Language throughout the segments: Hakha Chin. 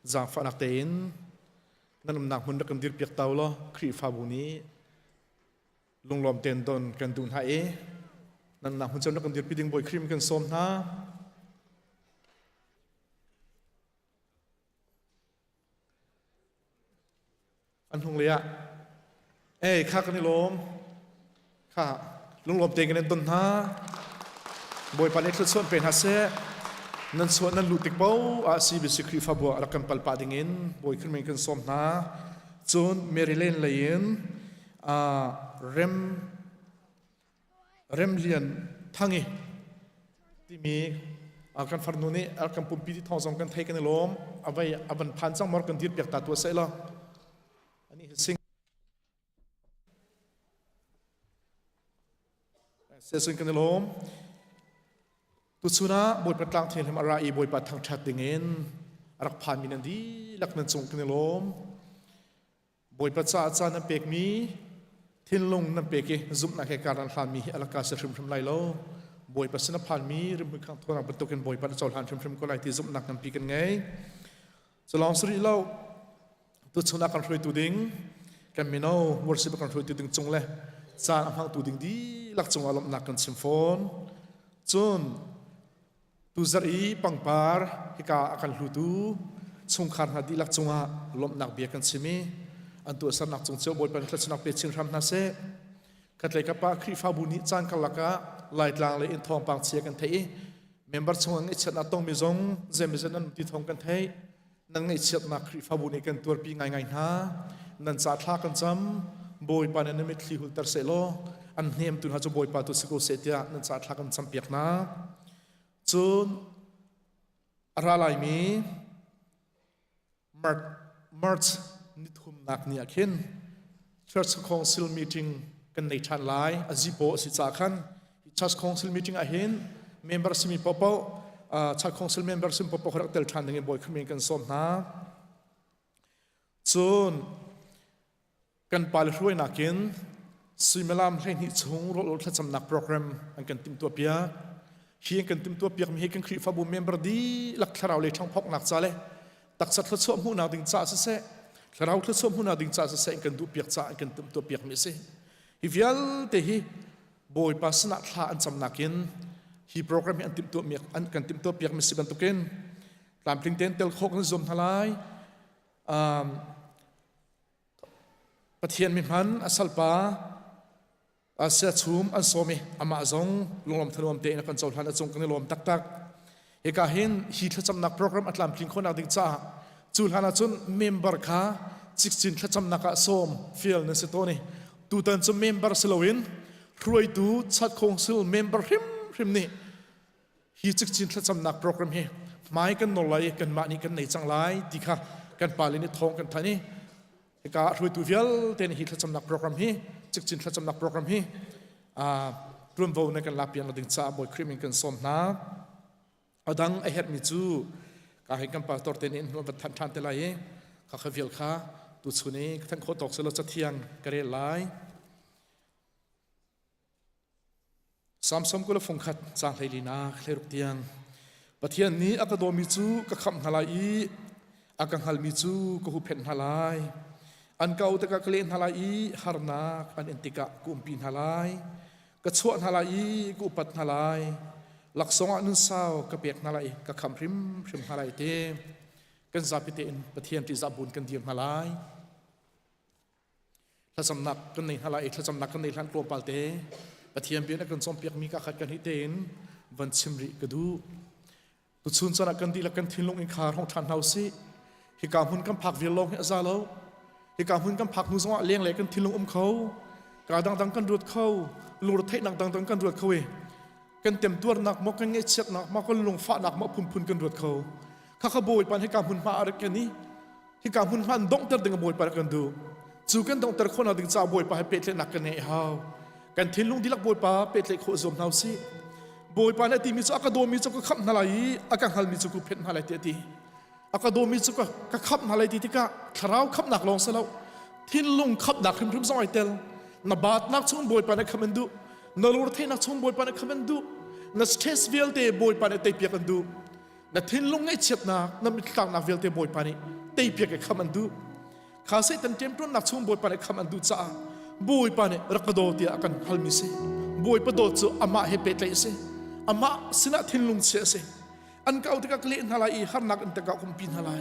Zaangfahnak tein nan umnak hmun rak kan dirpiak ta u law Khrihfabu nih lunglawm tein don kan duh hna i nan umnak hmun cio rak kan dirpi ding Bawi Khrih kan sawm hna. An hnunglei ah ei kha kan i lawm kha lunglawm tein kan in don hna Bawipa nih thluachuah pe hna seh nan chuah nan luh tik paoh ah CBC Khrihfabu ah rak kan pal pah dingin Bawi Khrih min kan sawm hna cun Maryland lei in rem Remlian Thangi timi kan farnu nih a kan pumpi ti thawng zong kan thei kan i lawm a vai a van phan cang mor kan dir piak ta tua seh law ani hi sing sesun kan i lawm tuchun ah bawipa tlang thianghlim a ra i bawipa thangṭhat dingin a rak phan mi nan dihlak nan cung kan i lawm Bawipa caah caan nan pekmi thinlung nan pek i zumhnak he kar nan hlanmi hi a laka si hrimhrim lai lo. Bawipa sin a phanmi rimhmui khang thawnnak bantukin Bawipa na cohlan hrimhrim ko lai ti zumhnak nganpi kan ngei. Culawng si rih lo, tuchun ah kan hruaitu ding kan mino worship kan hruaitu ding cung le caan a hmangtu ding dihlak cungah lawmhnak kan chim fawn. Cun Tuzarh i pangpar hika a kan hlutu chungkhar hna dihlak cungah lawmhnak bia kan chim i an tuahsernak cung cio Bawipa nih thluachuahnak pe chin hram hna seh. Khatlei kap ah Khrihfabu nih caan karlak ah Laitlang lei in thawngpang chia kan theih i member chungah ngaihchiatnak tongmi zong zeimawzat an um ti thawng kan theih. Nan ngaihchiatnak Khrihfabu nih kan tuarpi ngaingai hna. Nan ca thla kan cam. Bawipa nih na mitthli hulter seh law an hnemtu hna cu Bawipa tu si ko seh tiah nan ca thla kan campiak hna. Cun a ra laimi March nithumnak ni ah khin Church Council meeting kan nei ṭhan lai. A zipaw a si ca khan Church Council meeting ah hin member simi paohpaoh Church Council member simi paohpaoh rak tel ṭhan ding in Bawi Khrih kan sawm hna. Cun kan pale hruainak in suimilam 12 chung rawlul thlacamnak program an kan timhtuah piak. Hi an kan timhtuah piak mi hi kan Khrihfabu member dihlak thlarau lei ṭhangphoknak ca le taksa thluachuah hmuhnak ding ca siseh, thlarau thluachuah hmuhnak ding ca siseh an kan duh piak ca an kan timhtuah piak mi a si. Hi vialte hi Bawipa sinah thla an camnak in hi program hi an timhtuah mi an kan timhtuah piak mi si bantukin tlamtling tein tel khawh kan zuam hna lai. Um, Pathian mi hman a salpa sia chum an sawm i amah zong lunglawm thanuam tein a kan cohlan a cung kan i lawm taktak. Hika hin hi thlacamnak program a tlamtling khawhnak ding caah cu hlan ahcun member kha cikcin thlacamnak ah sawm fial nan si tawn i tutan cu member si loin hruaitu chat council member hrimhrim nih hi cikcin thlacamnak program hi hmai kan nawl lai i kanmah nih kan nei cang lai ti kha kan pale nih thawng kan thanh i hika hruaitu vialte nih hi thlacamnak program hi cikcin thlacamnak program hi ṭuanvo na kan lakpiak ding caah Bawi Khrih min kan sawm hna. A dang a herhmi cu ka hei kan pastor te nih in va thanh ṭhan te lai i kha kha vial kha tuchun i ka thanh khawh tawk selaw cathiang ka rel lai. Samson 21 caang 14 hleiruk tiang Pathian nih a ka dawmi cu ka khamh hna lai i a ka hngalmi cu ka huhphenh hna lai. An ka auh tikah ka leh hna lai i harnak an in tikah ka umpi hna lai. Ka chuah hna lai i ka upat hna lai. Laksawng ah nunsau ka pek hna lai i ka khamh hrimhrim hna lai ti. Kan zapi tein Pathian ṭihzah buin kan dir hna lai. Thlacamnak kan nei hna lai i thlacamnak kan nei hlan tlawmpal te Pathian bia na kan cawnpiakmi ka khat kan hi tein van chim rih ka duh. Tuchun caan ah kan dihlak kan thinlung in khar hong ṭhan hna usih. Hika hmun kan phak vial lawng hi a za lo. Hika hmun kan phak hnu zongah lenglei kan thinlung um kho. Ka dangdang kan ruat kho. Lungretheihnak dangdang kan ruat kho i kan temtuarnak maw kan ngaihchiatnak maw kan lungfahnak maw phunphun kan ruat kho. Khakha Bawipa hika hmun hma a rak kan i hika hmun hma an donghter ding Bawipa rak kan duh. Cu kan donghter khawhnak ding caah Bawipa he pehtlaihnak kan ngeih hau. Kan thinlung dihlak Bawipa pehtlaih khawh zuam hna usih. Bawipa nih a timi cu a ka dawmi cu ka khamh hna lai i a ka hngalmi cu ka phenh hna lai tiah a ti. A ka dawmi cu ka khamh hna lai ti tikah thlarau khamhnak lawng si lo thinlung khamhnak hrimhrim zong ai tel. Na baatnak chung Bawipa nih khamh an duh. Na lungretheihnak chung Bawipa nih khamh an duh. Na stress vialte Bawipa nih teipiak an duh. Na thinlung ngaihchiatnak, na mittlaknak vialte Bawipa nih teipiak i kham an duh. Kha Satan ṭemṭuannak chung Bawipa nih kham an duh caah Bawipa nih rak ka daw tiah a kan halmi si. Bawipa dawt cu amah he pehtlaih a si. Amah sinah thinlung chia a si. An ka auh tikah ka leh hna lai i harnak in tikah ka umpi hna lai.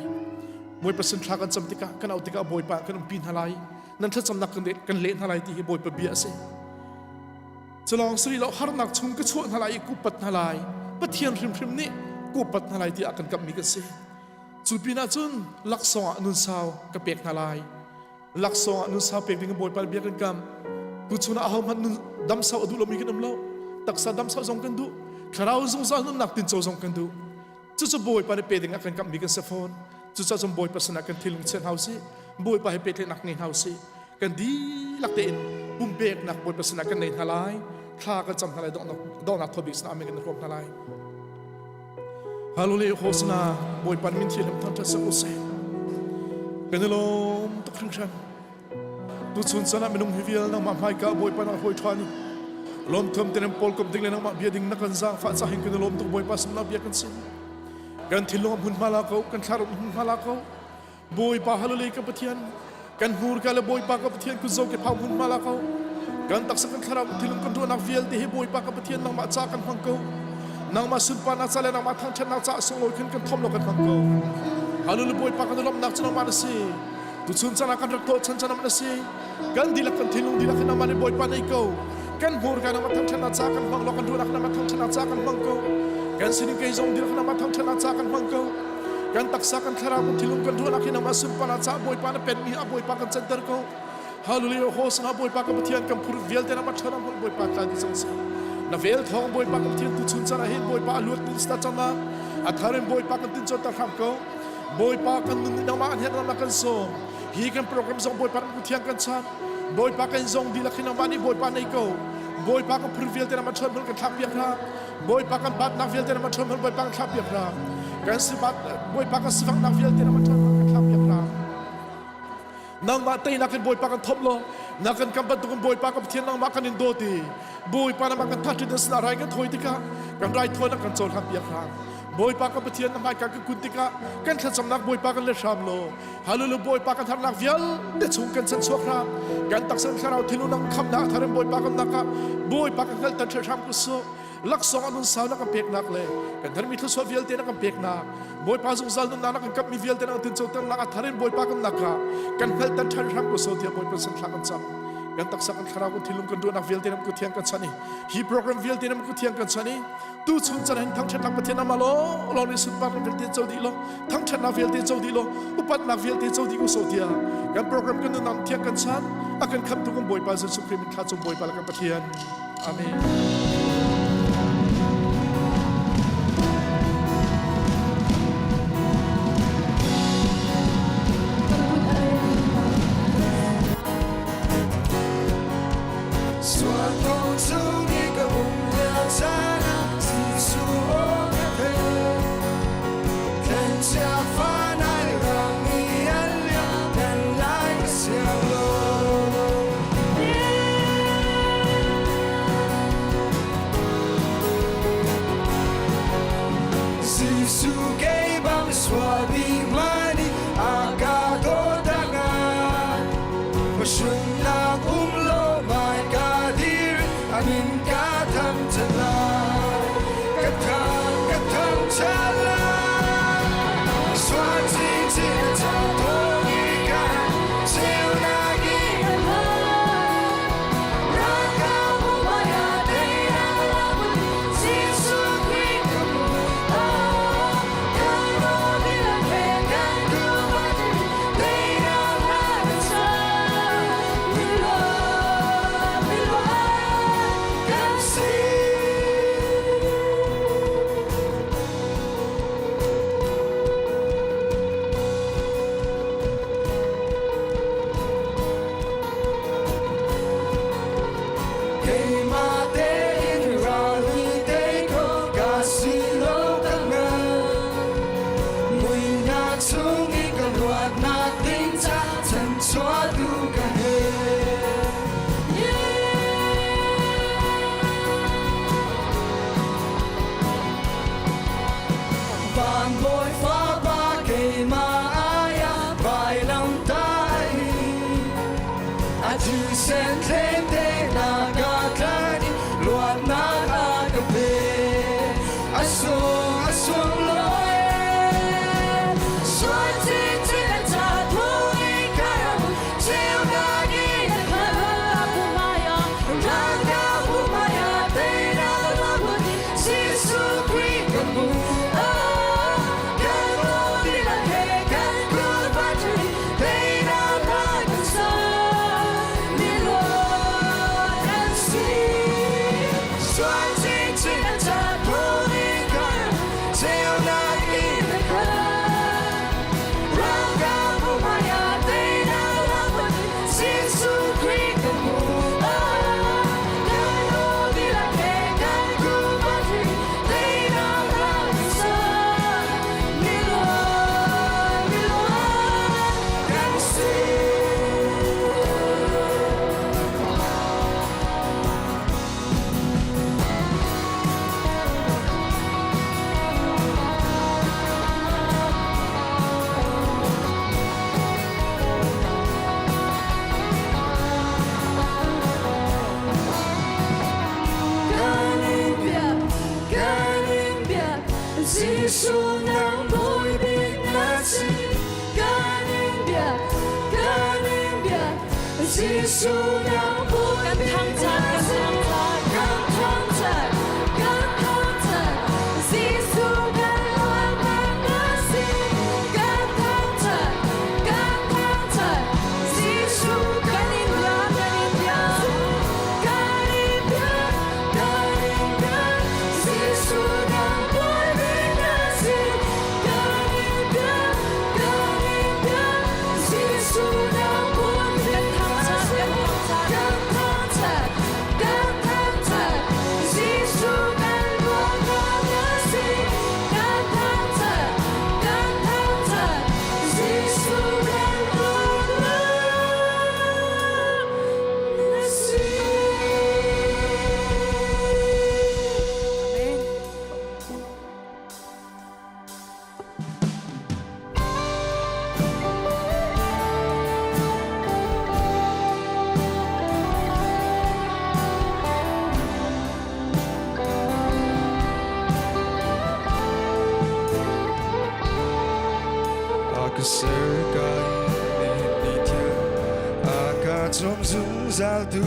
Bawipa sin thla kan cam tikah kan auh tikah Bawipa kan umpi hna lai. Nan thlacamnak kan leh hna lai ti hi Bawipa bia a si. Culawng si lo harnak chung ka chuah hna lai i kupat hna lai. Pathian hrimhrim nih kupat hna lai tiah a kan kamhmi kan si. Cu pinah cun laksawng ah nunsau ka pek hna lai. Laksawng ah nunsau pek ding in Bawipa bia kan kam. Tuchun ah ahohmanh nun damsau a duh lomi kan um lo. Taksa damsau zong kan duh. Thlarau zungzal nunnak tinco zong kan duh. Cucu Bawipa nih pe ding ah kan kamhmi kan si fawn. Cucaah cun Bawipa sinah kan thinlung chia hna usih. Bawipa he pehtlaihnak ngei hna usih. Kan dihlak tein pumpeknak Bawipa sinah kan nei hna lai. Thla kan cam hna lai donghnak donghnak thawbik sinah amen kan i hrawm hna lai. Hallelujah Hosana Bawipa min thianghlim thangṭhat sak usih. Kan i lawm tuk hringhran. Tuchun chan ah minung hi vial nangmah hmaika Bawipa na hawi ṭhan i lawmthuam tenem pawl kom ding le nangmah bia ding na kan zaangfah cahin kan i lawm tuk Bawipa sumnak bia kan si. Kan thinlung a hmunhma la ko, kan thlarau a hmunhma la ko. Bawipa hallelujah ka Pathian kan hmurka le Bawipa ka Pathian kutzo ke phau hmun hma la ko kan taksa kan thlarau kan thinlung kan ruahnak vialte hi Bawipa ka Pathian nangmah ca kan hmang ko nangmah sunparnak ca le nangmah thangṭhatnak ca sunglawi khin kan thom lo kan hmang ko hallelujah Bawipa kan lawmhnak cu nangmah na si tuchun chan ah kan rak tuah chan chan na si kan dihlak kan thinlung dihlak hin nangmah nih Bawipa nei ko kan hmurka nangmah thangṭhatnak ca kan hmang lo kan ruahnak nangmah thangṭhatnak ca kan hmang ko kan sining kei zong dihlak nangmah thangṭhatnak ca kan hmang ko kan taksa kan thlarau kan thinlung kan ruahnak hi nangmah sunparnak caah Bawipa na penmi ah Bawipa kan canter ko Hallelujah Hosana Bawipa ka Pathian kan phur vialte nangmah ṭhan hmang Bawipa tla dih cang seh na vel thawng Bawipa kan Pathian tu chun chan ah hin Bawipa a luat ning sta cang na a thar in Bawipa kan tin ter hram ko Bawipa kan nun nangmah an herh nangmah kan sawm hi kan program zong Bawipa kan Pathian kan chan Bawipa kan zong dihlak hi nangmah nih Bawipa nei ko Bawipa kan phur vialte nangmah ṭhan hmang kan thlak piak hna Bawipa kan batnak vialte na ṭhawn Bawipa kan thlak piak hna. Kan sibat Bawipa kan sifaknak vialte na ṭhawn kan thlak piak hna. Nangmah teinak in Bawipa kan thop law na kan kam bantukin Bawipa kan Pathian nangmah kan in dawt i Bawipa nangmah kan thahṭin na sinah rai kan thawi tikah kan raithawinak kan cohlan piak hram. Bawipa kan Pathian na hmaika kan kun tikah kan thlacamnak Bawipa kan let hram law Hallelujah Bawipa kan harnak vialte chung kan chanchuak hram kan taksa thlarau thinlung nang khamnak thar in Bawipa kan nakah Bawipa kan hngalhter hram ku su laksawng anun sau na kan peknak le kan hermi thluachuah vialte na kan peknak Bawipa zungzal nunnak na kan kapmi vialte na kan tincoternak a thar in Bawipa kan nakah kan hngalhter ṭhan hram ko so tiah Bawipa sin thla kan cam kan taksa kan thlarau kan thinlung kan duhnak vialte na kut thiang kan chan i hi program vialte na kut thiang kan chan i tu chun chan hin thangṭhatnak Pathian ama law law nih sunparnak vialte co dih law thangṭhatnak vialte co dih law upatnak vialte co dih u so tiah kan program kan nunnak thiang kan chan a kan khamtu kan Bawipa Jesuh Khrih min thla cung Bawipa le kan Pathian Amen. Sual ko chung i ka um lio caan ah Jesuh aw ka theih. Tlenchia fa nai rang i an liam kan lai ka siang lo. A thisen tlente na ka tlan i luatnak a ka pe. A sung a sung lawi. Sual chinchin a ca thu i karam cheunak in a kal. Rangka pumaya teina lamuni Jesuh Khrih ka hmu. Oh, kan ti la he kan kut patri teina hla kan sa. Ni luat kan si. Sual chinchin a ca thu i karam cheunak in a kal. Rangka pumaya teina lamuni Jesuh Khrih ka hmu. Oh, kan ti la he kan kut patri teina hla kan sa. Ni luat, ni luat kan si. Kan in biak, kan in biak, Jesuh nang bawi bik na si. Kan in biak, kan in biak, Jesuh nang bawi Kan bik thangṭhat, na kan si. thangṭhat. Kan thangṭhat, kan thangṭhat, Jesuh kan luatnak na si. Kan thangṭhat, kan thangṭhat, Jesuh Kan in biak, kan in biak. kan in biak, kan in biak, Jesuh nang bawi bik na si. Kan in biak, kan in biak, Jesuh nang bawi Kan bik na thangṭhat, si. kan thangṭhat. Kan thangṭhat, kan thangṭhat, Jesuh kan luatnak na si. Kan thangṭhat, kan thangṭhat, Jesuh kan luatnak na si. Amen. A ka ser ka i nihin ni tiang a ka cawm zungzal tu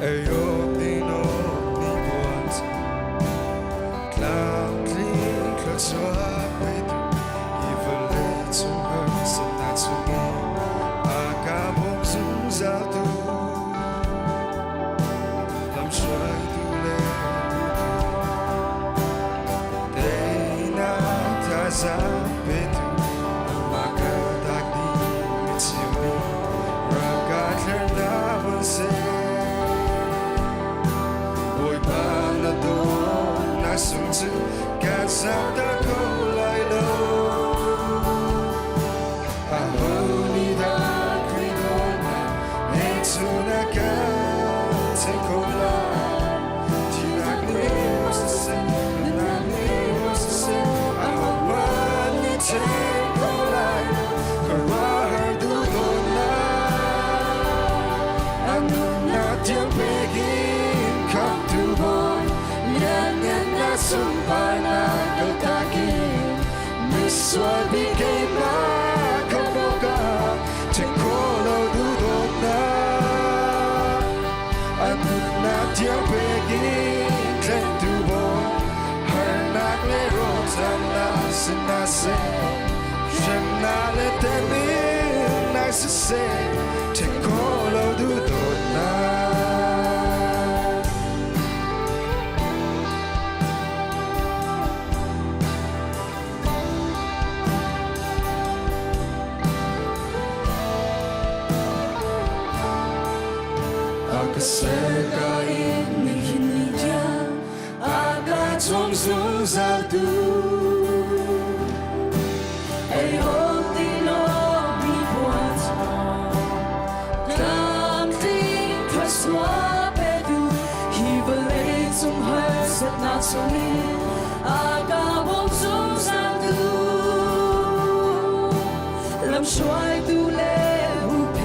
ei awk din awk ni puan tlamtling thluachuah petu hi vawlei cung harsatnak chungin a ka bawm zungzal tu lamhruaitu le teinak thazaang petu nangmah kaltak ding mi cheu nih rak ka thlernak hmun seh. Bawipa na dawtnak sung cu kan samter kho lai lo. Aho nih dah Khrih dawtnak hei cu na kan theih kho lai? Thihnak nih maw siseh, nunnak nih maw siseh, ahohmanh nih then kho lai lo. Khuaruahhar duhdawtnak, a nunnak tiang pek in khamhtu Bawi, lianngannak sunparnak kaltak in misual bik keimah khamh awkah then khawh lo duhdawtnak, a nunnak tiang pek in tlengtu Bawi, harnak le rawlṭamnak sinah seh, hremnak le temhinnak siseh, then khawh lo duhdawtnak. A ka ser ka in nihin ni tiang a ka cawm zungzal tu ei awk ti lo mi puan tlamtling thluachuah petu hi vawlei cung harsatnak chungin a ka bawm zungzal tu lamhruaitu le huhphenhtu.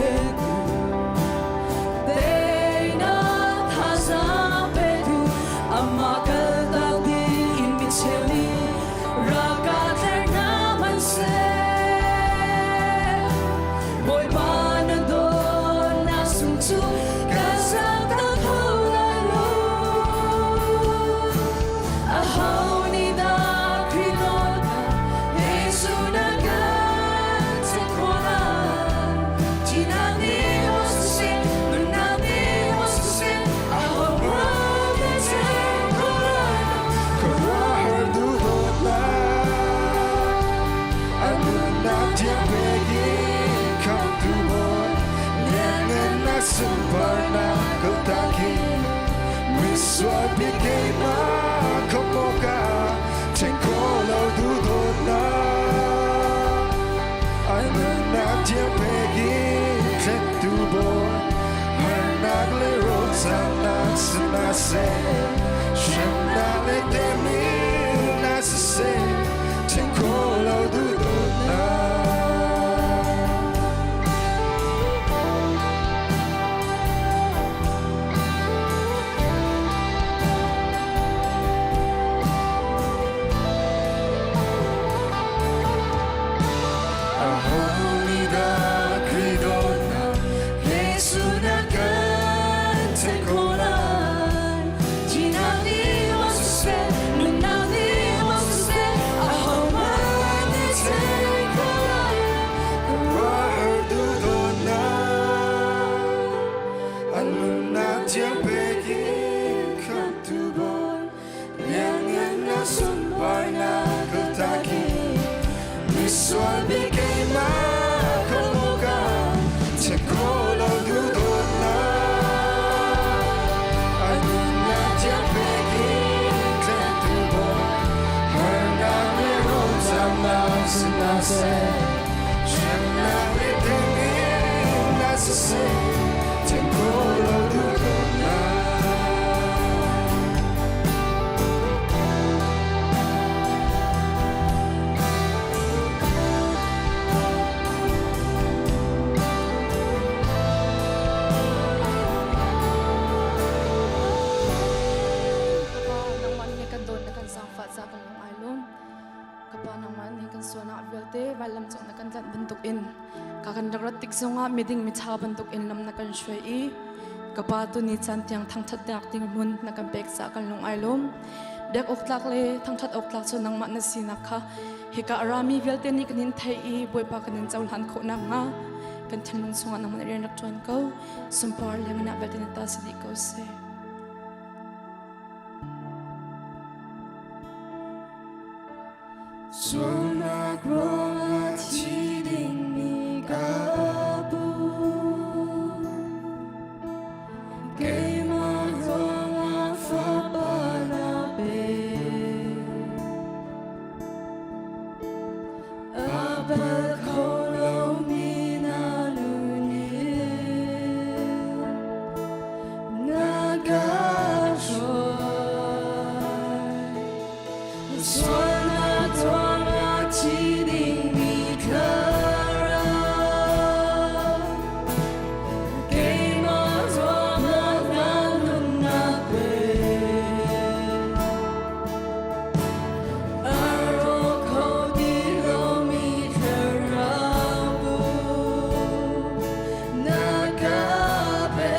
Bik keimah khawmawka Then kho lo du dawtnak Ai nunnak tiang pek in thlentu bawi Harnak le rawlzamnak sihmanhseh Hremnak le temhnak siseh Then kho lo du dawtnak. Aho nih dah Khrih dawtnak Jesuh na kan theih khawh lai? Thihnak nih maw siseh, nunnak nih maw siseh, ahohmanh nih theih kho lai. Ruah duhdawtnak an nunnak tiang pek in khamhtu Bawi lianngannak sunparnak kaltak in misual bik keimah khamh check khawh lo duhdawtnak an nunnak tiang pek in tlentu Bawi harnak le rawlzamnak sihmanhseh hremnak le temhinnak siseh then khawh lo duhdawtnak. Kapa nangmah nih kan dawt na kan zaangfah ca kan lung ai lawm. Kapa nangmah nih kan sualnak vialte vailam cung na kan tlanh bantuk in ka kan rak rat tik zongah miding miṭha bantuk in lam na kan hruai i kapa tuni caan tiang thangṭhatnak ding hmun na kan pek caah kan lung ai lawm. Biak awk tlak le thangṭhat awk tlak cu nangmah na sinak kha hika a rami vialte nih kan in theih i Bawipa kan in cohlan khawh nakhnga kan thinlung chungah nangmah nih rian rak ṭuan ko. Sunpar le nganah vialte na ta si dih ko seh. Sualnak ruangah thi dingmi ka pu. Keimah ruangah fapa na pe. A bal kho lomi na nun in na ka hruai. Sualnak ruangah thi dingmi thlarau keimah ruangah na nunnak pe. A rawk kho ti lomi thlarau bu na ka pe.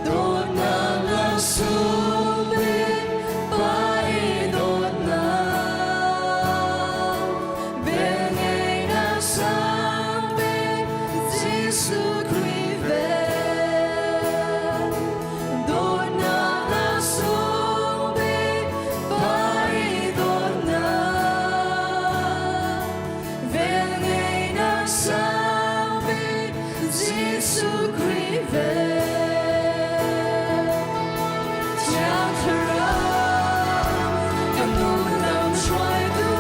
Dawtnak na sung bik Pa i dawtnak velngeihnak sang bik Jesuh Khrih vel. Dawtnak na sung bik Pa i dawtnak velngeihnak sang bik Jesuh Khrih vel. Thiang Thlarau kan nun lam hruaitu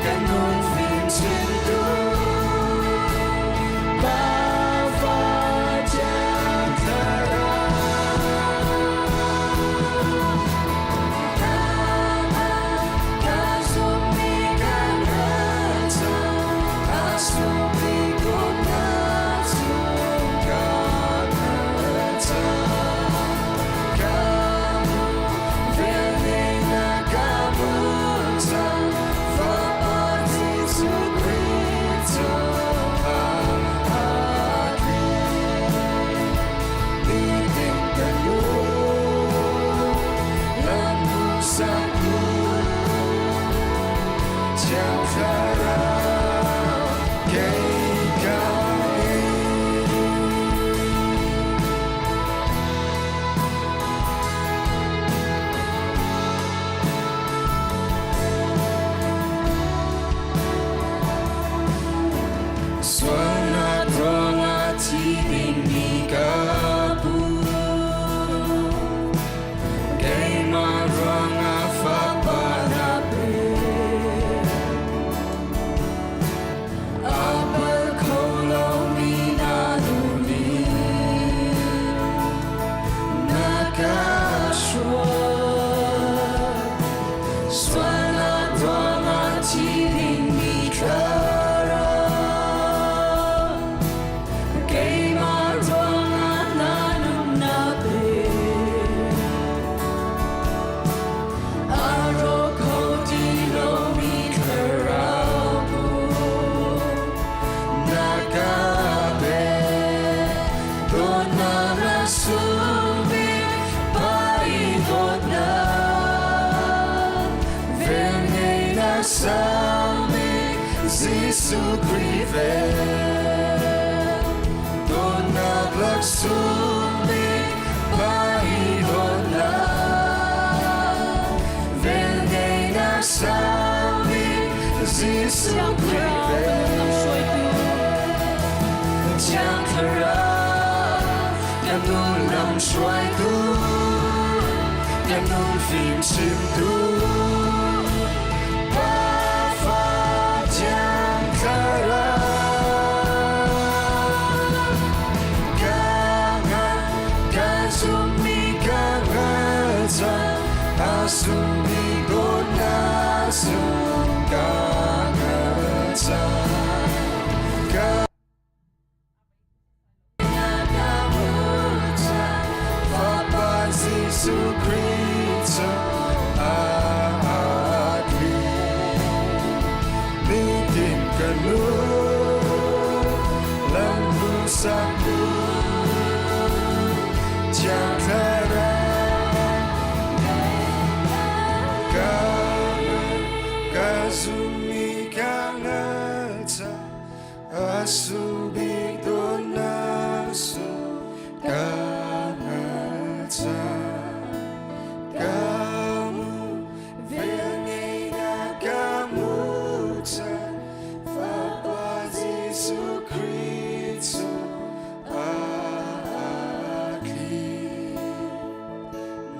kan nun fimchimtu Pa Fa Thiang Thlarau ka zummi kan ra a sungmi dawtnak chung ka ka velngeihnak ka hmun Fapa Jesuh Khrih cungah a tling. Nitin kan lung lam hmuhsaktu Thiang Thlarau kei ka ngei. Sualnak ruangah thi dingmi ka pu. Jesuh Khrih vel dawtnak laksawng bik Pa i dawtnak velngeihnak sang bik Jesuh Khrih vel Thiang Thlarau kan nun lam hruaitu kan nun fim chimtu Pa Fa Thiang Thlarau ka ngan ka zummi ka hngal cang a sungmi dawtnak sung ka hngal cang ka Fapa Jesuh Khrih cu aa Nitin ka nu lam hmuhsaktu Thiang Thlarau ka ka zummi ka hngal cang a sung bik dawtnak sung ka hngal cang ka hmu velngeihnak ka hmu cang Fapa Jesuh Khrih cu aa tli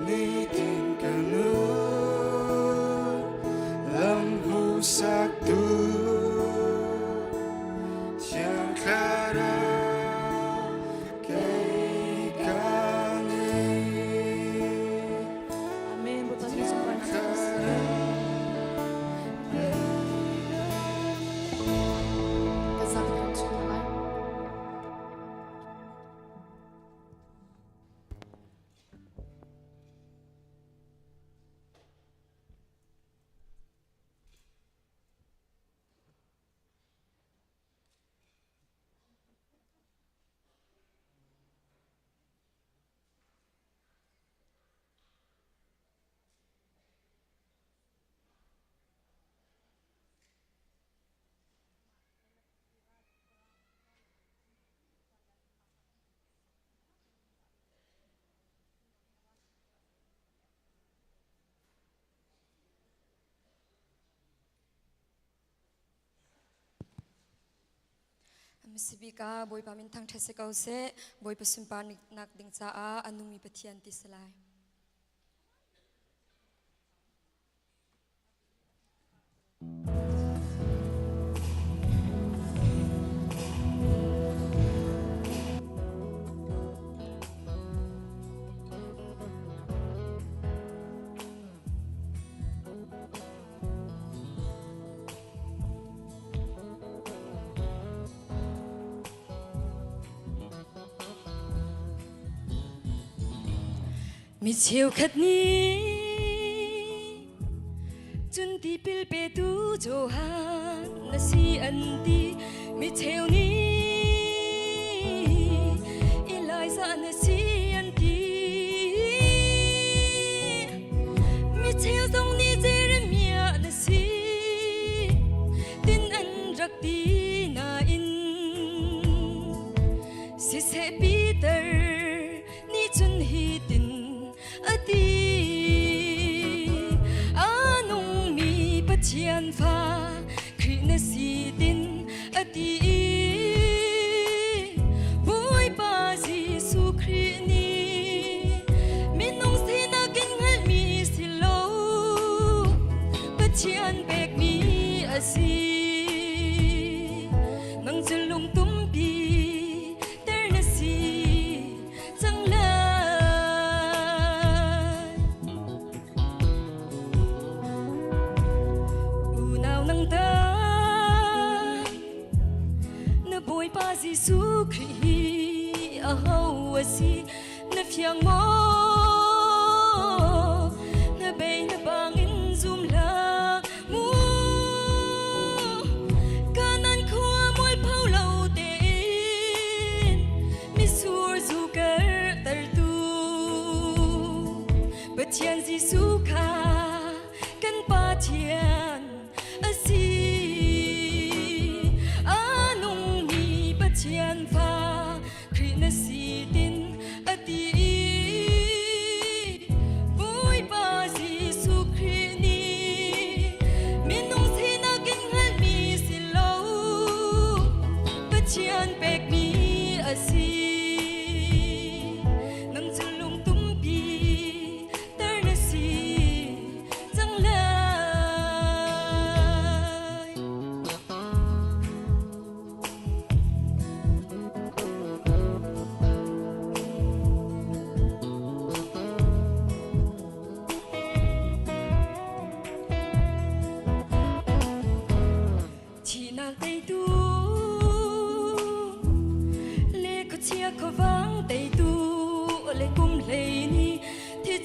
nitin ka nun lam hmuhsaktu Thiang Thlarau kei ka ngei. Amen. Bawipa Jesuh Christ. Kan zapi kan chim lai. Hmasabik ah Bawipa min thangṭhat si ko seh. Bawipa sunparnak ding caah a nungmi Pathian ti si lai. Mi cheukhat nih cun tipil petu Johan na si an ti. Mi cheu nih Elijah na si an ti. Mi cheu zong nih Jeremiah na si tin an rak ti nain siseh Peter nih cun hitin a ti a nungmi Pathian fa Khrih na si tin a ti Bawipa Jesuh Khrih nih minung sinak in hngalhmi si lo Pathian pekmi a si nang cu lungtumpi ter na si cang lai. Unau nang ta na Bawipa Jesuh Khrih hi aho a si na fiang maw na bei na bangin zum hlah mu kanan khua mualpho lo tein Misur zu kartertu Pathian Jesuh kha kan Pathian a si.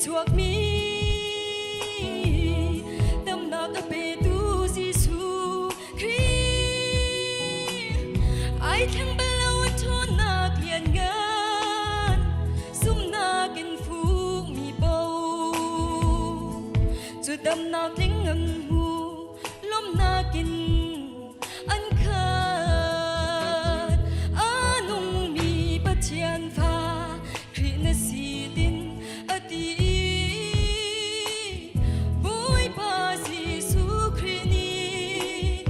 chuakmi damnak a petu Jesuh Khrih ai thleng bal lo a ṭhawnnak lianngan zumhnak in fukmi bo cu damnak tling an hmu lawmhnak in an khat a nungmi Pathian fa Khrih na si tin a ti Bawipa Jesuh Khrih nih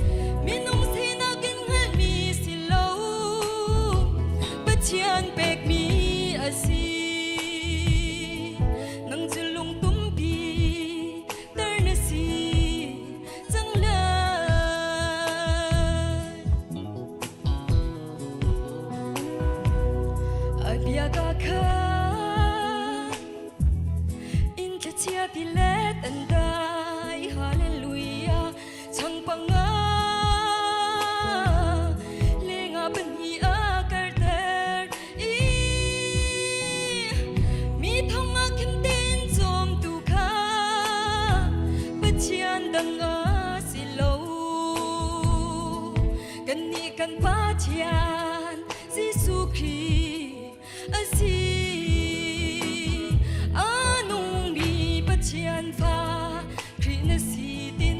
minung sinak in hngalhmi si lo Pathian pekmi a si nang cu lungtumpi tar na si cang lai. A bia ka kha in thlachia ti let an dai hallelujah chang panga lenga pahnih a karter i mi thong a khin ten cawm tu kha Pathian dang a si lo kannih kan Pathian Jesuh Khrih a si a nungmi Pathian fa Khrih na si tin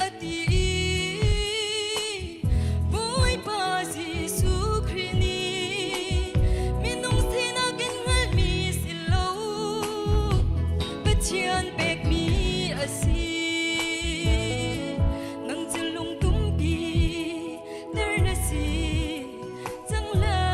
a ti Bawipa Jesuh Khrih nih minung sinak in hngalhmi si lo Pathian pekmi a si nang cu lungtumpi ter na si cang lai.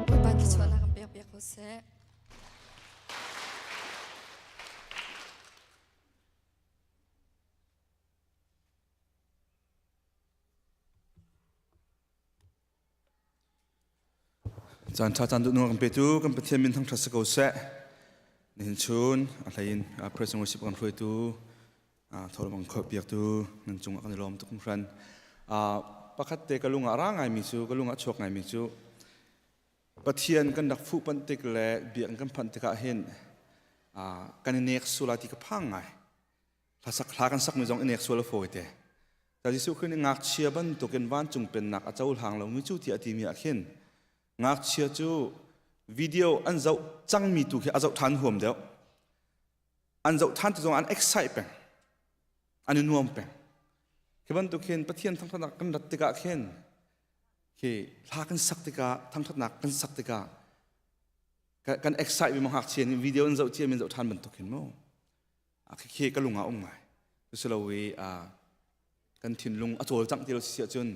Bawipa thluachuahnak kan pek piak ko seh. Caan ṭha caan duh nung kan petu kan Pathian min thangṭhat si ko seh. Nihin chun a hlei in praise and worship kan hruaitu tholmang kho piaktu nan cungah kan i lawm tuk hran. Pakhat te ka lung ah ra ngaimi cu ka lung ah chuak ngaimi cu Pathian kan rak fuh panh tik le biakinn kan phanh tikah hin kan i nek sula ti ka phang ngai. Hlasak hla kan sakmi zong i nek sual a fawi te. Ta Jesuh Khrih nih ngakchia bantukin vancung pennak a cohlang lomi cu tiah a timi ah khin ngakchia cu video an zoh cangmi tu khi a zoh ṭhan huam deuh. An zoh ṭhan ti zong an excite peng. An i nuam peng. Khi bantuk hin Pathian thangṭhatnak kan rat tikah khin khi hla kan sak tikah thangṭhatnak kan sak tikah kan excite mi ngakchia nih video an zoh cia mi zoh ṭhan bantuk hin mu. Khikhi ka lung ah um ngai. Cusilo i kan thinlung a cawlcangh ti lo si ahcun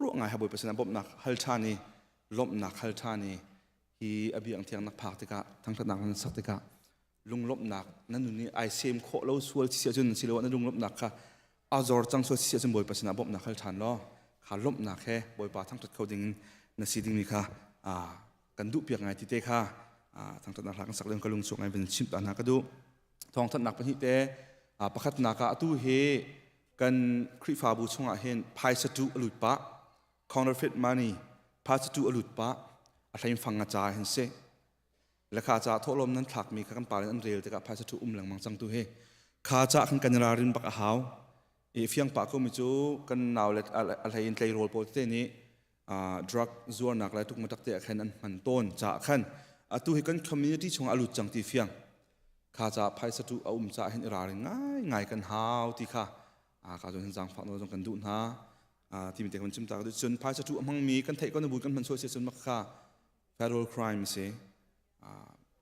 ruah ngai ha Bawipa sinah bawmhnak hal ṭhan i lawmhnak hal ṭhan i hi a biang thiang nak phak tikah thangṭhatnak nan sak tikah lunglawmhnak na nun i ai sem khawh lo sual si ahcun siloah na lunglawmhnak kha a zor cang sual si ahcun Bawipa sinah bawmhnak hal ṭhan law kha lawmhnak he Bawipa thangṭhat kho ding in na si dingmi kha kan duh piak ngai ti te kha thangṭhatnak hla kan sak len ka lung chuak ngai van chimh ta hna ka duh. Thawngthanhnak pahnih te pakhatnak ah atu hi kan Khrihfabu chungah hin phaisa tu a lut pah counterfeit money phaisa tu a lut pah a hlein fang a ca hin si lekha ca thawhlawm nan thlakmi kha kan pa an rel tikah phaisa tu um lengmang cang tu hi kha ca khan kan ralrin bak a hau i fiang pah ko mi cu kan nau le a hlein tleirawl pawl te nih drug zuarnak le tukmatak te ah khan an hman tawn caah khan atu hi kan community chungah a lut cang ti fiang kha ca phaisa tu a um caah hin i ralring ngai ngai kan hau ti kha ka zon hin zaangfah nawl zong kan duh hna timi te kan chim ta ka duh cun phaisa tu a hmangmi kan theih ko na bu kan hman sual si cun mak kha federal crime si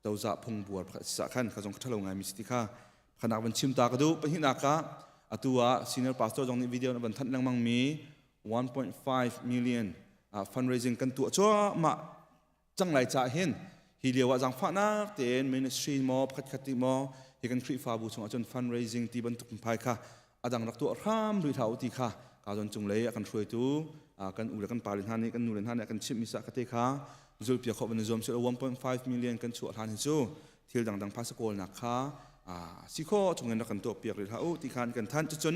cozah phung buar pakhat si khan kha zong ṭhalo ngai mi si ti kha khanak van chim ta ka duh pahnihnak ah atu ah senior pastor zong nih video na van thanh lengmang mi 1.5 million fundraising kan tuah cuahmah cang lai caah hin hi lio ah zaangfahnak tein ministry maw pakhat khat ti maw hi kan Khrihfabu chungah cun fundraising ti bantuk phai kha adang rak tuah hram rih hlah u ti kha ka zon cung lei a kan hruaitu kan u le kan pale hna nih kan nu le hna nih a kan chimh mi sa ka te kha zulpia khawh van zuam si 1.5 million kan chuah hlan hi cu Thil dangdang phaisa kawlnak kha si khawh chungin rak kan tuah piak rih hlah u ti khan kan thanh. Cucun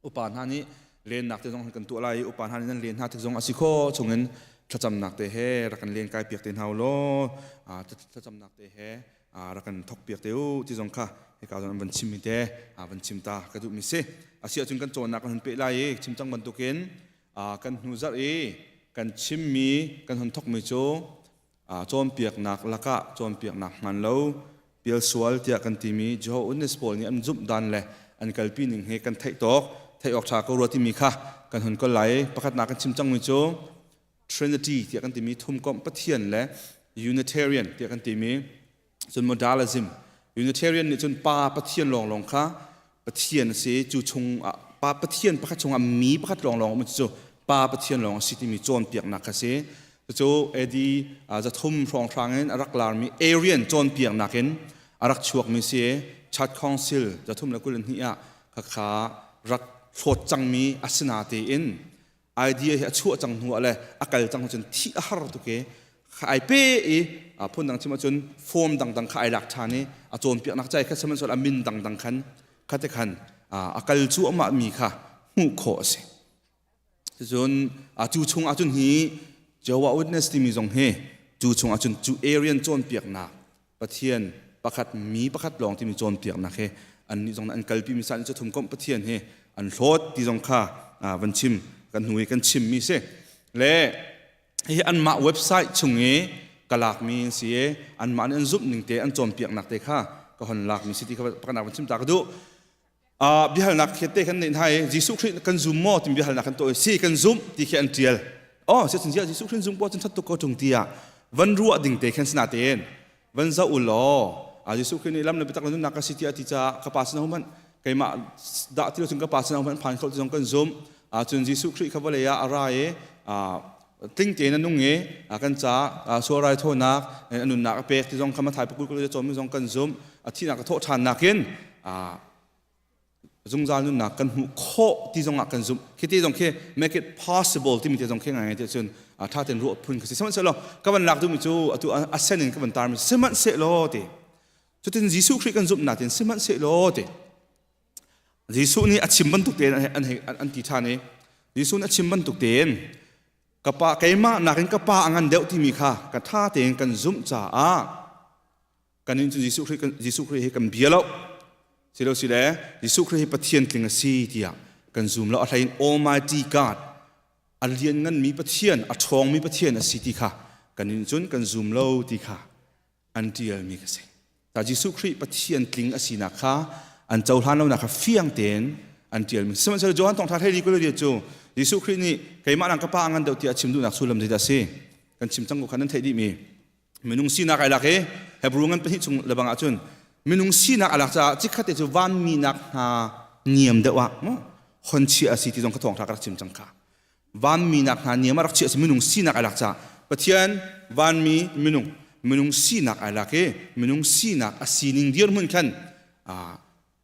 upa hna nih lennak te zong kan tuah lai i upa hna nih nan len hna tik zong a si khawh chungin thlacamnak te he rak kan len kai piak te hna u law thlacamnak te he rak kan thok piak te u ti zong kha hika zong an van chimmi te van chim ta ka duhmi si. Asi ahcun kan cawnnak kan hun peh lai i chim cang bantukin kan hnu zarh i kan chimmi kan hun thokmi cu cawnpiaknak lakah cawnpiaknak hmaan lo pialsual tiah kan timi Jehovah Witness pawl nih an zumh dan le an kalpi ning he kan theih tawk theih awk ṭha ko rua timi kha kan hun kol lai. Pakhatnak kan chim cangmi cu Trinity tiah kan timi thumkomh Pathian le Unitarian tiah kan timi cun Modalism. Unitarian nih cun Pa Pathian lawnglawng kha Pathian a si, cu chung ah Pa Pathian pakhat chungah mi pakhat lawnglawng um cu Pa Pathian lawng a si timi cawnpiaknak kha si. Cucu AD 300 hrawnghrang in a rak larmi Arian cawnpiaknak in a rak chuakmi si. Church Council 322 ah khakha rak hlawt cangmi a si natein idea hi a chuah cang hnu ah le a kal cang cun thih a har tuk i ai pe i phun dang chim ahcun form dangdang kha ai lak ṭhan i a cawnpiaknak cai kha sihmanhsehlaw a min dangdang khan khate khan a kal cuahmah mi kha hmuh khawh a si. Cun cu chung ahcun hi Jehovah Witness timi zong hi cu chung ahcun cu Arian cawnpiaknak Pathian pakhat mi pakhat lawng timi cawnpiaknak he annih zong an kalpi mi sa nih cu thumkomh Pathian he an hlawt ti zong kha van chim kan hnu i kan chimmi si le hi anmah website chung i ka lakmi an si i anmah nih an zumh ning te an cawnpiaknak te kha ka hon lakmi si ti kha pakhatnak van chim ta ka duh. Biahalnak te kan neih hna i Jesuh Khrih kan zum maw timi biahalnak kan tuah i si kan zumh ti khi an tial. Oh, si cun Jesuh Khrih zum ko cun that tuk ko tung tiah van ruah ding te khan sina tein van zoh u law Jesuh Khrih nih lam le biatak le nunnak ka si tiah ti caah ka pa sin hmanh keimah dah ti lo cun ka pa sin hmanh phan kho ti zong kan zumh. Cun Jesuh Khrih kha vawlei ah a ra i tling tein a nung i kan ca sual raithawinak a nunnak a pek ti zong kha Matthai pakul kul cawmi zong kan zumh. A thihnak a thawh ṭhannak in zungzal nunnak kan hmuh khawh ti zong ah kan zumh. Khi ti zong khi make it possible timi te zong khi ngai ngai cun ṭha tein ruah phun khi si. Sihmanhsehlaw ka van lak duhmi cu atu a sen in ka van tarmi sihmanhsehlaw ti cutin Jesuh Khrih kan zumhnak tin sihmanhsehlaw ti Jesuh nih a chim bantuk tein an ti ṭhan i Jesuh nih a chim bantuk tein ka pa keimah nakin ka pa a ngan deuh timi kha ka ṭha tein kan zumh caah kanin cu Jesuh Khrih Jesuh Khrih hi kan bia lo silo sile Jesuh Khrih hi Pathian tling a si tiah kan zum lo. A hlein Almighty God, a liannganmi Pathian, a ṭhawngmi Pathian a si ti kha kanin cun kan zum lo ti kha an ṭialmi ka si. Ta Jesuh Khrih Pathian tling a sinak kha an cohlan lonak kha fiang tein an ṭialmi. Sihmanhsehlaw Johan Thawngṭha hlei kul cu Jesuh Khrih nih keimah nang ka pa a ngan deuh tiah a chim duhnak sullam zeidah a si? Kan chim cang ko kha nan theih dihmi. Minung sinak ai lak i Hebrew ngan pahnih chung lebang ahcun minung sinak a lak caah chikkhat te cu vanmi nak hna niam deuh ah hon chiah a si ti zong kha thawngṭha ka rak chim cang kha. Vanmi nak hna niam a rak chiah si minung sinak ai lak caah Pathian vanmi minung minung sinak ai lak i minung sinak a sining dirhmun khan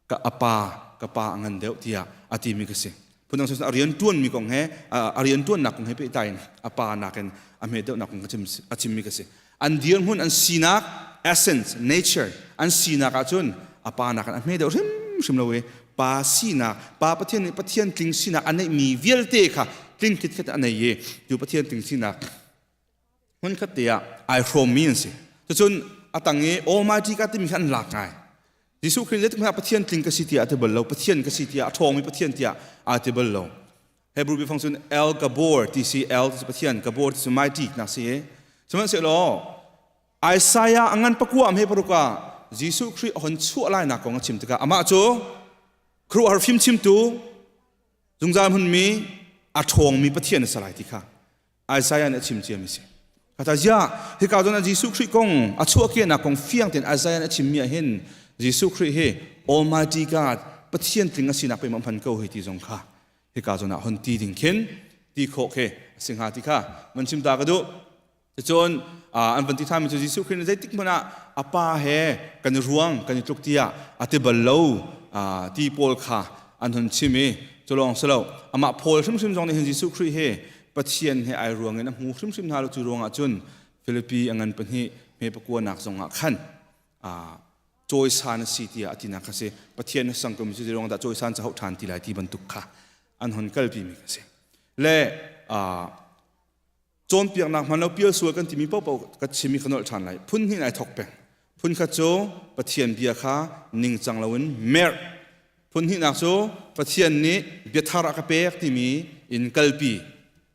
ka apa ka pa a ngan deuh tiah a timi ka si. Phundang cun a rian tuanmi kong he a rian tuannak kong he pehtlai in a pa nakin a hme deuhnak kong a chimmi ka si. An dirhmun an sinak essence nature an sinak ahcun a pa nakin a hme deuh hrimhrim lo i pa sinak pa Pathian nih Pathian tling sinak a neihmi vialte kha tling khitkhet a nei i cu Pathian tling sinak hmun khat te ah ai hrawmmi an si. Cucun a tang i Almighty ka timi kha an lak ngai. Jesuh Khrih zeitik hmanh ah Pathian tling ka si tiah a ti bal lo, Pathian ka si tiah a ṭhawngmi Pathian tiah aa ti bal lo. Hebrew biafang cun El Gabor ti si, El ti cu Pathian, Gabor ti cu mighty nak si. Sihmanhsehlaw Isaiah a ngan pakua am he paruk ah Jesuh Khrih a hon chuah lainak kong a chim tikah amah cu khuaruahhar fimchimtu, zungzal hmunmi, a ṭhawngmi Pathian a si lai ti kha Isaiah nih a chim ciami si. Kata ziah hika zawn ah Jesuh Khrih kong a chuahkehnak kong fiang tein Isaiah nih a chimmi ah hin Jesuh Khrih hi Almighty God, Pathian tling a sinak pei ma hman ko hei ti zong kha hika zawn ah hon ti ding khin ti khawh khi a si hnga ti kha van chim ta ka duh. Cun an van ti ṭhanmi cu Jesuh Khrih nih zeitik hmanh ah a pa he kan i ruang kan i tluk tiah a ti bal lo ti pawl kha an hun chim i cu lawng si lo, amah Paul hrimhrim zong nih hin Jesuh Khrih hi Pathian he ai ruang in a hmu hrimhrim hna lo. Cu ruangah cun Filipi a ngan pahnih hme pakua nak zongah khan. Cawisan a si tiah a tinak kha si. Pathian na sang komi cu zeiruang dah cawisan ca hauh ṭhan ti lai ti bantuk kha an hon kalpi mi kha si. Le cawnpiaknak hman lo pial sual kan timi paohpaoh ka chim i ka nolh ṭhan lai. Phun hnih ai thok peng. Phun khat cu Pathian bia kha ningcang loin merh. Phun hnihnak cu Pathian nih biathar a ka pek timi in kalpi.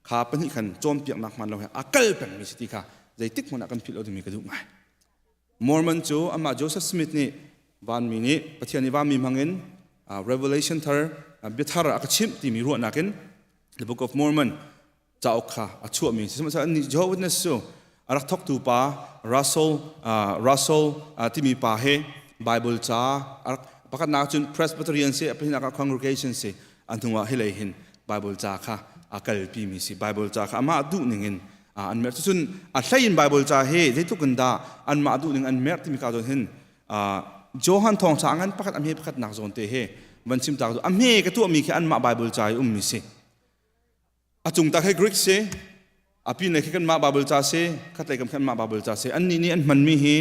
Kha pahnih khan cawnpiaknak hman lo he a kal pengmi si ti kha zeitik hmanh ah kan philh lo dingmi ka duh ngai. Mormon cu amah Joseph Smith nih vanmi nih Pathian nih vanmi hmangin Revelation thar biathar a ka chimh timi ruahnak in The Book of Mormon cauk kha a chuahmi sihmanhsehlaw annih Jehovah Witness cu a rak thawktu pa Russell Russell timi pa he Bible ca a rak pakhatnak cun Presbyterian si a pahnihnak ah congregation si a hnuah hilei hin Bible ca kha a kalpimi si Bible ca kha amah duh ning in an merh cucun a hlei in Bible ca hi zeitluk in dah anmah duh ning an merh timi ka zawn hin Johan thawngṭha ngan pakhat a hme pakhat nak zawn te he van chim ta a hme ka tuahmi khi anmah Bible ca i ummi si a cung tak he Greek si a pin lei khi kanmah Bible ca si khatlei kam khi anmah Bible ca si annih nih an hmanmi hi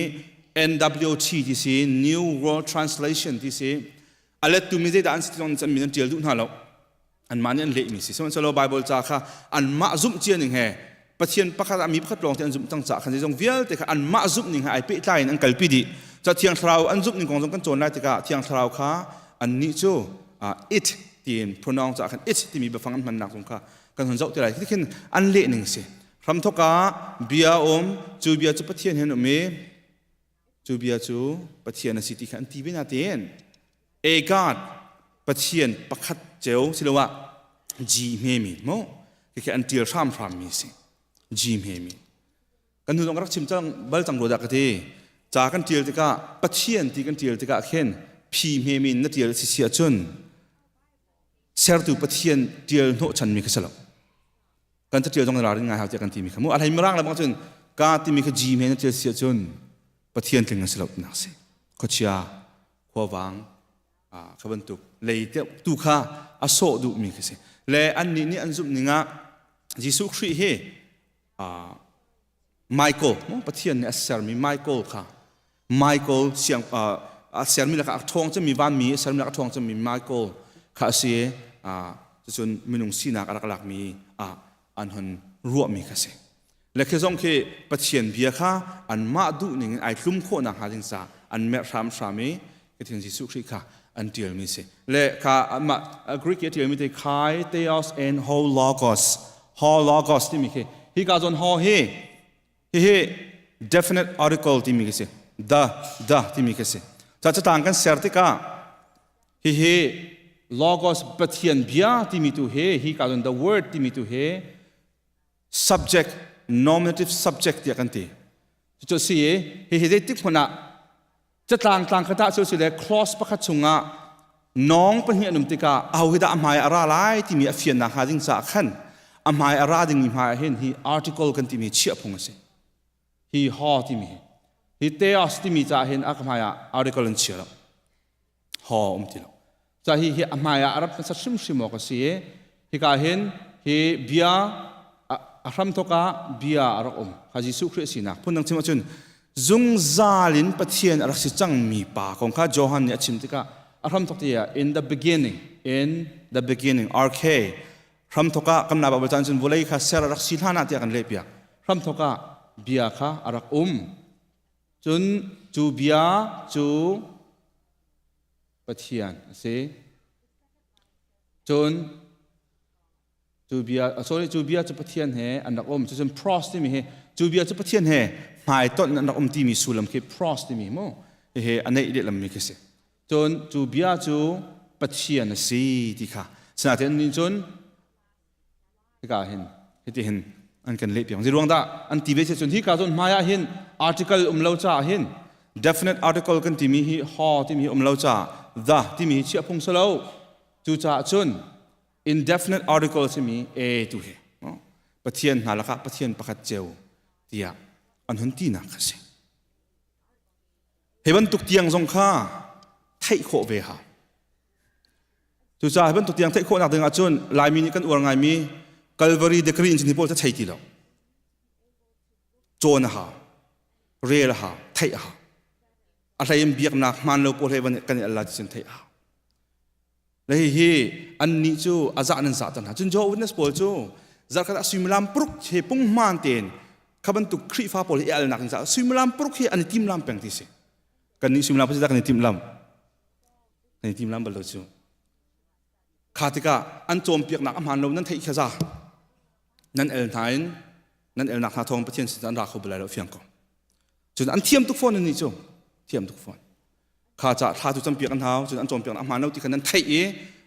NWT ti si New World Translation ti si a lettu mi zeidah an si ti zong an min an ṭial duh hna lo anmah nih an lehmi si sihmanhsehlaw Bible ca kha anmah zumh cia ning he Pathian pakhat ah mi pakhat lawng te an zumh cang caah khan zeizong vialte kha anmah zumh ning he ai pehtlai in an kalpi dih ca Thiang Thlarau an zumh ning kong zong kan cawn lai tikah Thiang Thlarau kha annih cu it tiin pronoun caah khan it timi biafang an hmannak zong kha kan hun zoh te lai khin an leh ning si hramthok ah bia um cu bia cu Pathian he an um i Cu bia cu Pathian a si ti kha an ti ve natein a God Pathian pakhat ceu siloah G hmemi mu khi an tial hramhram mi si G hmemi kan hnu zong ka rak chim cang bal cang rua dah ka ti ca kan tial tikah Pathian ti kan tial tikah khin P hmemi na tial si si ahcun sertu Pathian tial hnawhchan mi kha si lo kan catial zong ralrin ngai hau tiah kan timi kha mu a hlei mirang le bang cun ka timi kha ji men catial si ahcun pathian tling a si lo tinak si khuachia khuavang kha bantuk lei tu kha a sawh duhmi khi si le annih nih an zumh ning ah Jesuh Khrih hi Michael Pathian nih a sermi Michael kha Michael siang a sermi lakah a ṭhawng cemmi vanmi a sermi lakah a ṭhawng cemmi Michael kha a si i cucun minung sinak a rak lakmi ah an hun ruahmi kha si. Le khi zong khi Pathian bia kha anmah duh ning in ai tlum khawh nakhnga ding caah an merh hramhram i Kithin Jesuh Khrih kha an ṭialmi si. Le kha amah Greek i a ṭialmi te kai theos and ho logos ho logos timi khi hi ka zawn ho hi Hihi definite article timi khi si. The, the timi khi si. Ca catang kan ser tikah hihi logos Pathian bia timi tu hi hi ka cun the word timi tu hi subject nominative subject tiah kan ti. Cucu si i hihi zeitik hmanh ah catlang tlang khat ah cu si le clause pakhat chungah nawng pahnih an um tikah aho hi dah a hmai a ra lai timi a fiannak hnga ding caah khan a hmai a ra dingmi hmai ah hin hi article kan timi chiah phung a si hi ho timi hi hi theos timi caah hin a hmai ah article an chia lo ho um ti lo ca hi hi a hmai ah a rat hmasa hrimhrim awk a si i hika hin hi bia a hramthawk ah bia a rak um kha Jesuh Khrih a sinak phundang chim ahcun zungzal in Pathian a rak si cangmi pa kong kha Johan nih a chim tikah a hramthawk ti ah in the beginning in the beginning RK hramthawk ah kan Bible caan cun vawlei kha ser a rak si hlan ah tiah kan lehpiak hramthawk ah bia kha a rak um cun cu bia cu Pathian a si. Cun cu bia sorry cu bia cu Pathian he an rak um. Cucun pros timi hi cu bia cu Pathian he hmaitonh an rak um timi sullam khi pros timi mu hihi a neih lehlammi khi si. Cun cu bia cu Pathian a si ti kha. Sinain nih cun hika hin hiti hin an kan leh piak zei ruang dah an ti ve si cun hika cun hmai ah hin article um lo caah hin definite article kan timi hi ho timi hi um lo caah the timi hi chiah phung si lo cu caah cun indefinite article simi a tu hi pathian hna lakah pathian pakhat ceu tiah an hun tinak kha si hi bantuk tiang zong kha theih khawh ve ha Cucaah hi bantuk tiang theih khawhnak ding ahcun Laimi nih kan uar ngaimi Calvary degree in cun hi pawl cu thei ti lo. Cawn a hau, rel a hau, theih a hau. A hlei in biaknak hmaan lo pawl he van kan i al la ti cun theih a hau. Le hihi annih cu a zah nan zah hna. Cun Jehovah Witness pawl cu zarkhat ah suimilam paruk he punghman tein kha bantuk Khrihfa pawl hi i alnak in caah suimilam paruk hi an i timlam peng ti si. Kannih suimilam pasarih kan i timlam. Kan i timlam bal lo cu. Kha tikah an cawnpiaknak a hmaan lo nan theih kha za. Nan el hna in nan elnak hna thawng Pathian sin an ra kho bal lai lo fiang ko. Cun an thiam tuk fawn annih cu. Thiam tuk fawn. Kha ca thla cu campiak an hau, cun an cawnpiak a hmaan lo ti kha nan theih i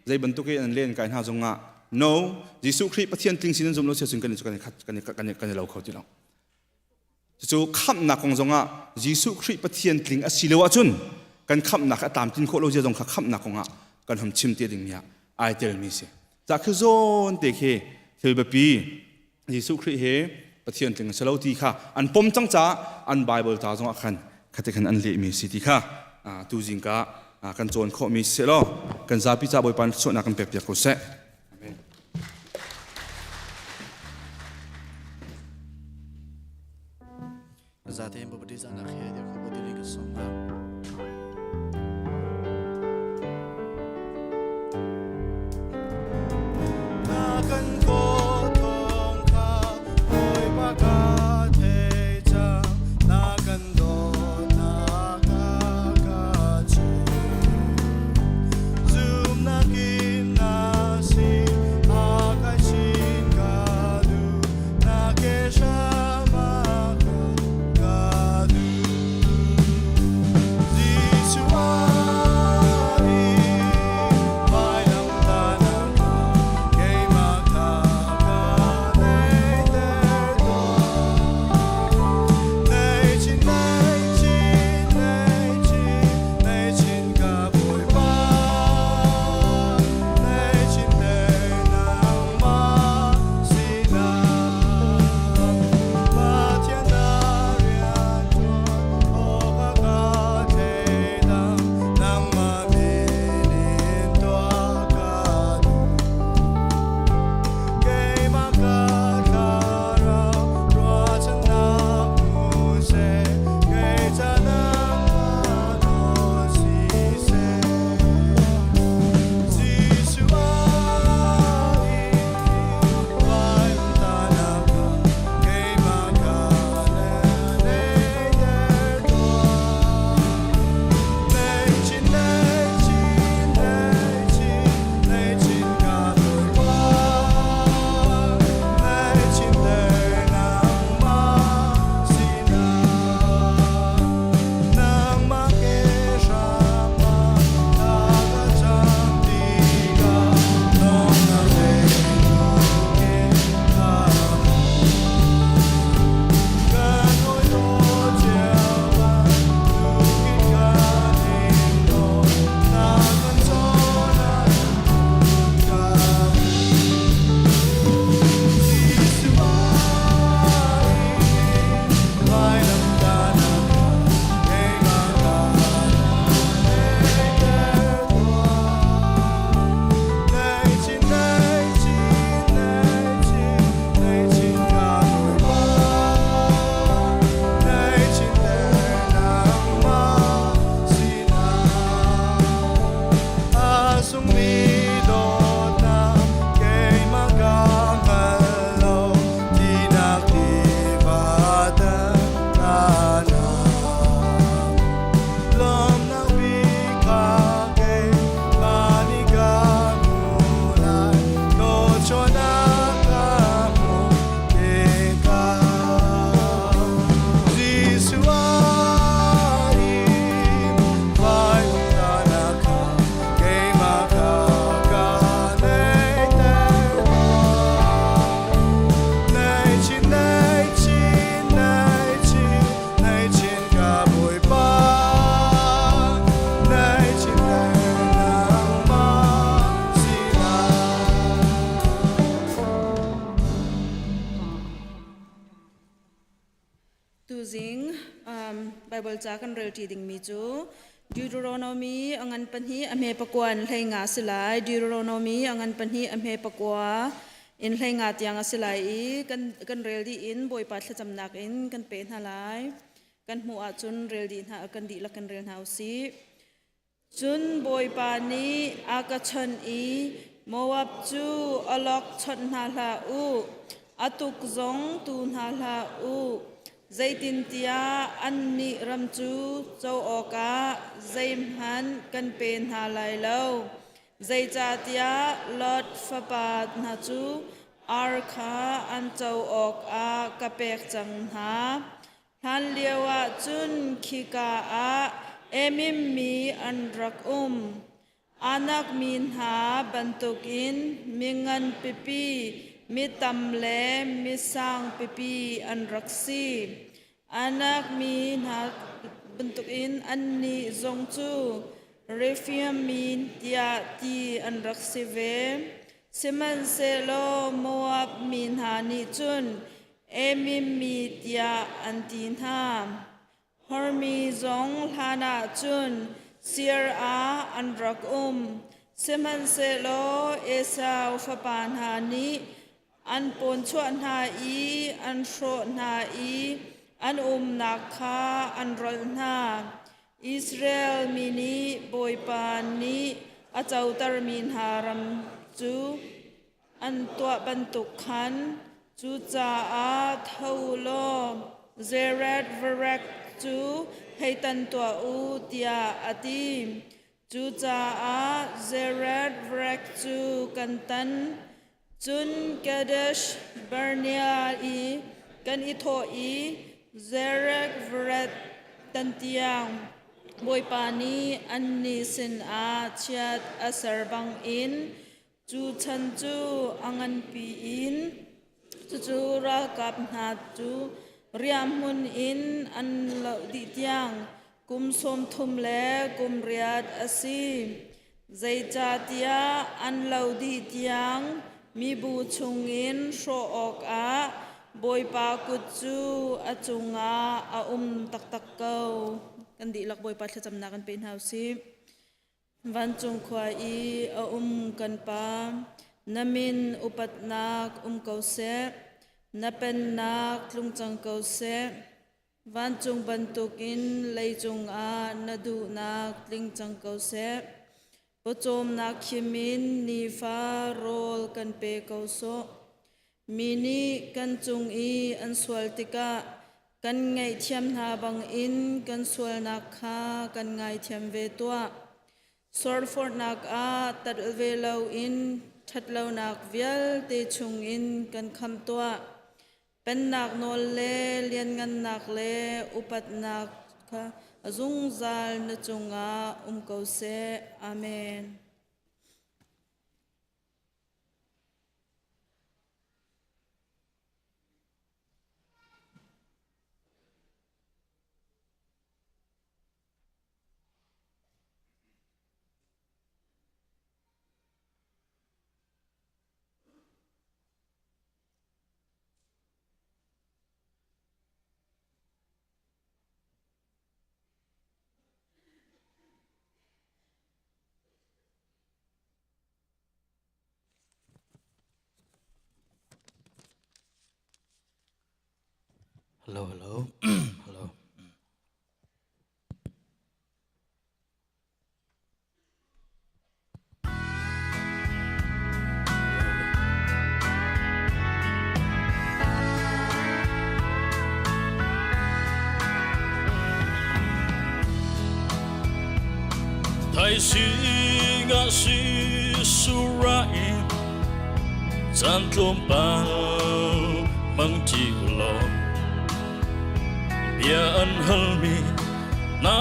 zei bantuk i an len kai hna zongah no Jesuh Khrih Pathian tling sin an zum lo sia cun kan kan kan kan kan i lo kho ti lo. Cucu khamhnak kong zongah Jesuh Khrih Pathian tling a si lo ahcun kan khamhnak a tlamtlin khawh lo zia zong kha khamhnak kongah kan hum chim te ding mi ah ai telmi si. Ca khi zawn te khi thil biapi Jesuh Khrih hi Pathian tling a si lo ti kha an pom cang caah an Bible ca zongah khan khate khan an lehmi si ti kha tu zingka kan cawn khawhmi si law kan zapi ca Bawipa thluachuahnak kan pek piak ko seh. Amen. Zatein Bapati zanak he dir kho diri ka som na. Na kan ko thong kha Bawipa ka thei cang na kan dawtnak a ka chim zumnak in na sin a kai chin ka duh na ke hram ah ka duh Jesuh ai vailamtahnak keimah kha ka neihter tuah. Nei chin, nei chin, nei chin, nei chin ka Bawipa. Nei chin ter nangmah sinah. Pathian na rianṭuan awkah ka thleidang, nangmah min in tuah ka duh. Keimah ka thlarau ruahchannak hmu seh, kei ca nangmah nawl siseh. Jesuh ai vailamtahnak ah keimah kha na neihter tuah. Nei chin, nei chin, nei chin, nei chin ka Bawipa. Nei chin ter nangmah sinah. Nangmah ke hram ah thla ka cam tikah lawmhnak leidung in ka hmu. Kan hawi cio bantukin kan in daw, na kan cawn ka hmu. Jesuh ai vailamtahnak ah keimah kha na neihter tuah. Nei chin, nei chin, nei chin, nei chin ka Bawipa. Nei chin ter nangmah sinah. A sungmi dawtnak keimah ka hngal lo, tinak tiva tannak. Lawmnak bik kha keimah nih ka hmuh lai, thluachuahnak ka hmuh tikah. Jesuh ai vailamtahnak kha keimah kha ka neihter tuah. Nei chin, nei chin, nei chin, nei chin ka Bawipa. Nei chin ter nangmah sinah. Tuzing Bible ca kan rel ṭi dingmi cu Deuteronomy a ngan pahnih a hme pakua in 15 a si lai. Deuteronomy a ngan pahnih a hme pakua in 15 tiang a si lai i kan rel dih in Bawipa thlacamnak in kan pe hna lai. Kan hmuh ahcun rel dih hna kan dihlak kan rel hna u sih. Cun Bawipa nih a ka chawnh i Moab cu awlok chawnh hna hlah u, a tuk zong tu hna hlah u, zeitintiah annih ram cu co awkah zeihmanh kan pe hna lai lo. Zeicahtiah Lot fapa hna cu ar kha an co awkah ka pek cang hna. Hlanlio ah cun khika ah Emim mi an rak um. Anak mi hna bantukin mi ngan pipi, mi tam le mi sang pipi an rak si. Anak mi hna bantukin annih zong cu Rephaim mi tiah ti an rak si ve. Sihmanhsehlaw Moab mi hna nih cun Emim mi tiah an ti hna. Hormi zong hlanah cun Seir ah an rak um. Sihmanhsehlaw Esau fapa hna nih An pawnchuah hna i an hrawh hna i an umnak kha an rolh hna. Israel mi nih Bawipa nih a cotermi hna ram cu an tuah bantuk khan, cucaah tho u law Zered Varek cu hei tan tuah u, tiah a ti. Cucaah Zered Varek cu kan tan. Cun Kadesh Barnea i kan i thawh i Zerek Varet tan tiang Bawipa nih annih sinah chiat a ser bangin cu chan cu a nganpi in cucu ralkap hna cu riahhmun in an loh dih tiang kum 30 le kum riat a si. Zeicahtiah an lo dih tiang mibu chungin hrawh awkah Bawipa kut cu a cungah a um taktak ko. Kan dihlak Bawipa thlacamnak kan pe hna u sih. Vancung khua i a um kan Pa, na min upatnak um ko seh, na pennak tlung cang ko seh. Vancung bantukin leicung ah na duhnak tling cang ko seh. Pawcawmnak khim in nifa rawl kan pe ko sawh. Mi nih kan cung i an sual tikah kan ngaihthiam hna bangin kan sualnak kha kan ngaithiam ve tuah. Sualforhnak ah tat ve loin ṭhatlonak vialte chungin kan khamh tuah. Pennak nawl le lianngannak le upatnak kha a zungzal na cungah um ko seh. Amen. Hello, hello, hello. Thaizing ah si surain caan tlawmpal mangṭi law bia an halmi Na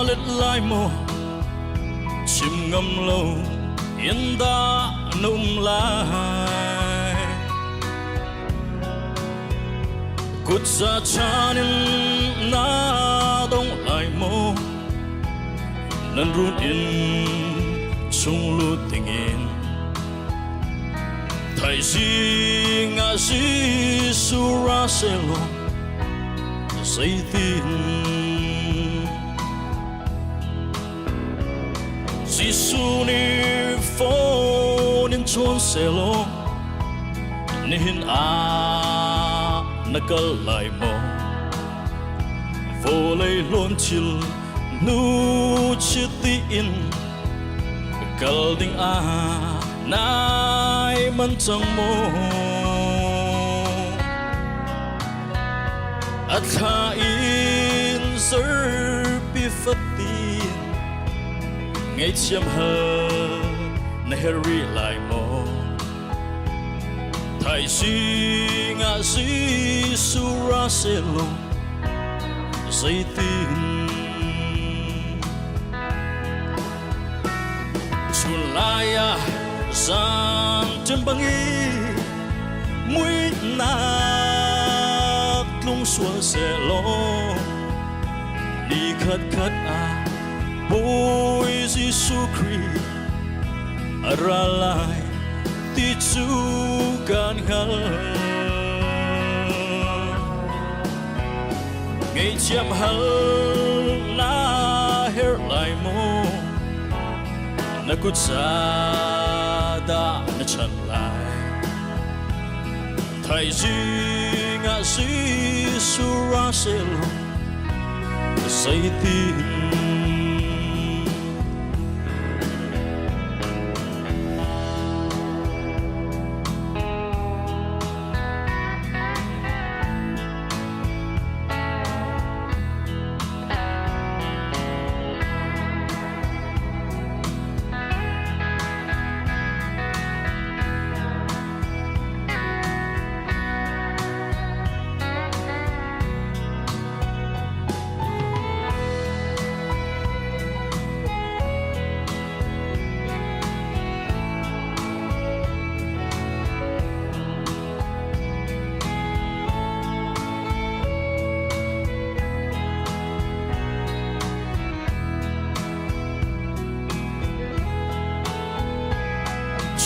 let lai maw chim ngam lo in dah na um lai kut za chan in na dong lai maw nan run in chung lut dingin thaizing ah Jesuh ra selaw zeitin Jesuh nih phone in chawn selaw nihin ah na kal lai maw? Vawlei hlawn thil nu chiti in kal ding ah nai man cang maw? A thla in zarpi fatin ngaihthiam hal na her rih lai maw? Thaizing ah Jesuh ra sehlaw zeitin chun lai ah zan ṭim bangin muihnak tlung sual sehlaw ni khat khat ah Bawi Jesuh Khrih a ra lai ti cu kan hngalh. Ngeichiam hal na herh lai maw? Na kut sa dah na chan lai? Thaizing ah Jesuh ra sehlaw zeitin?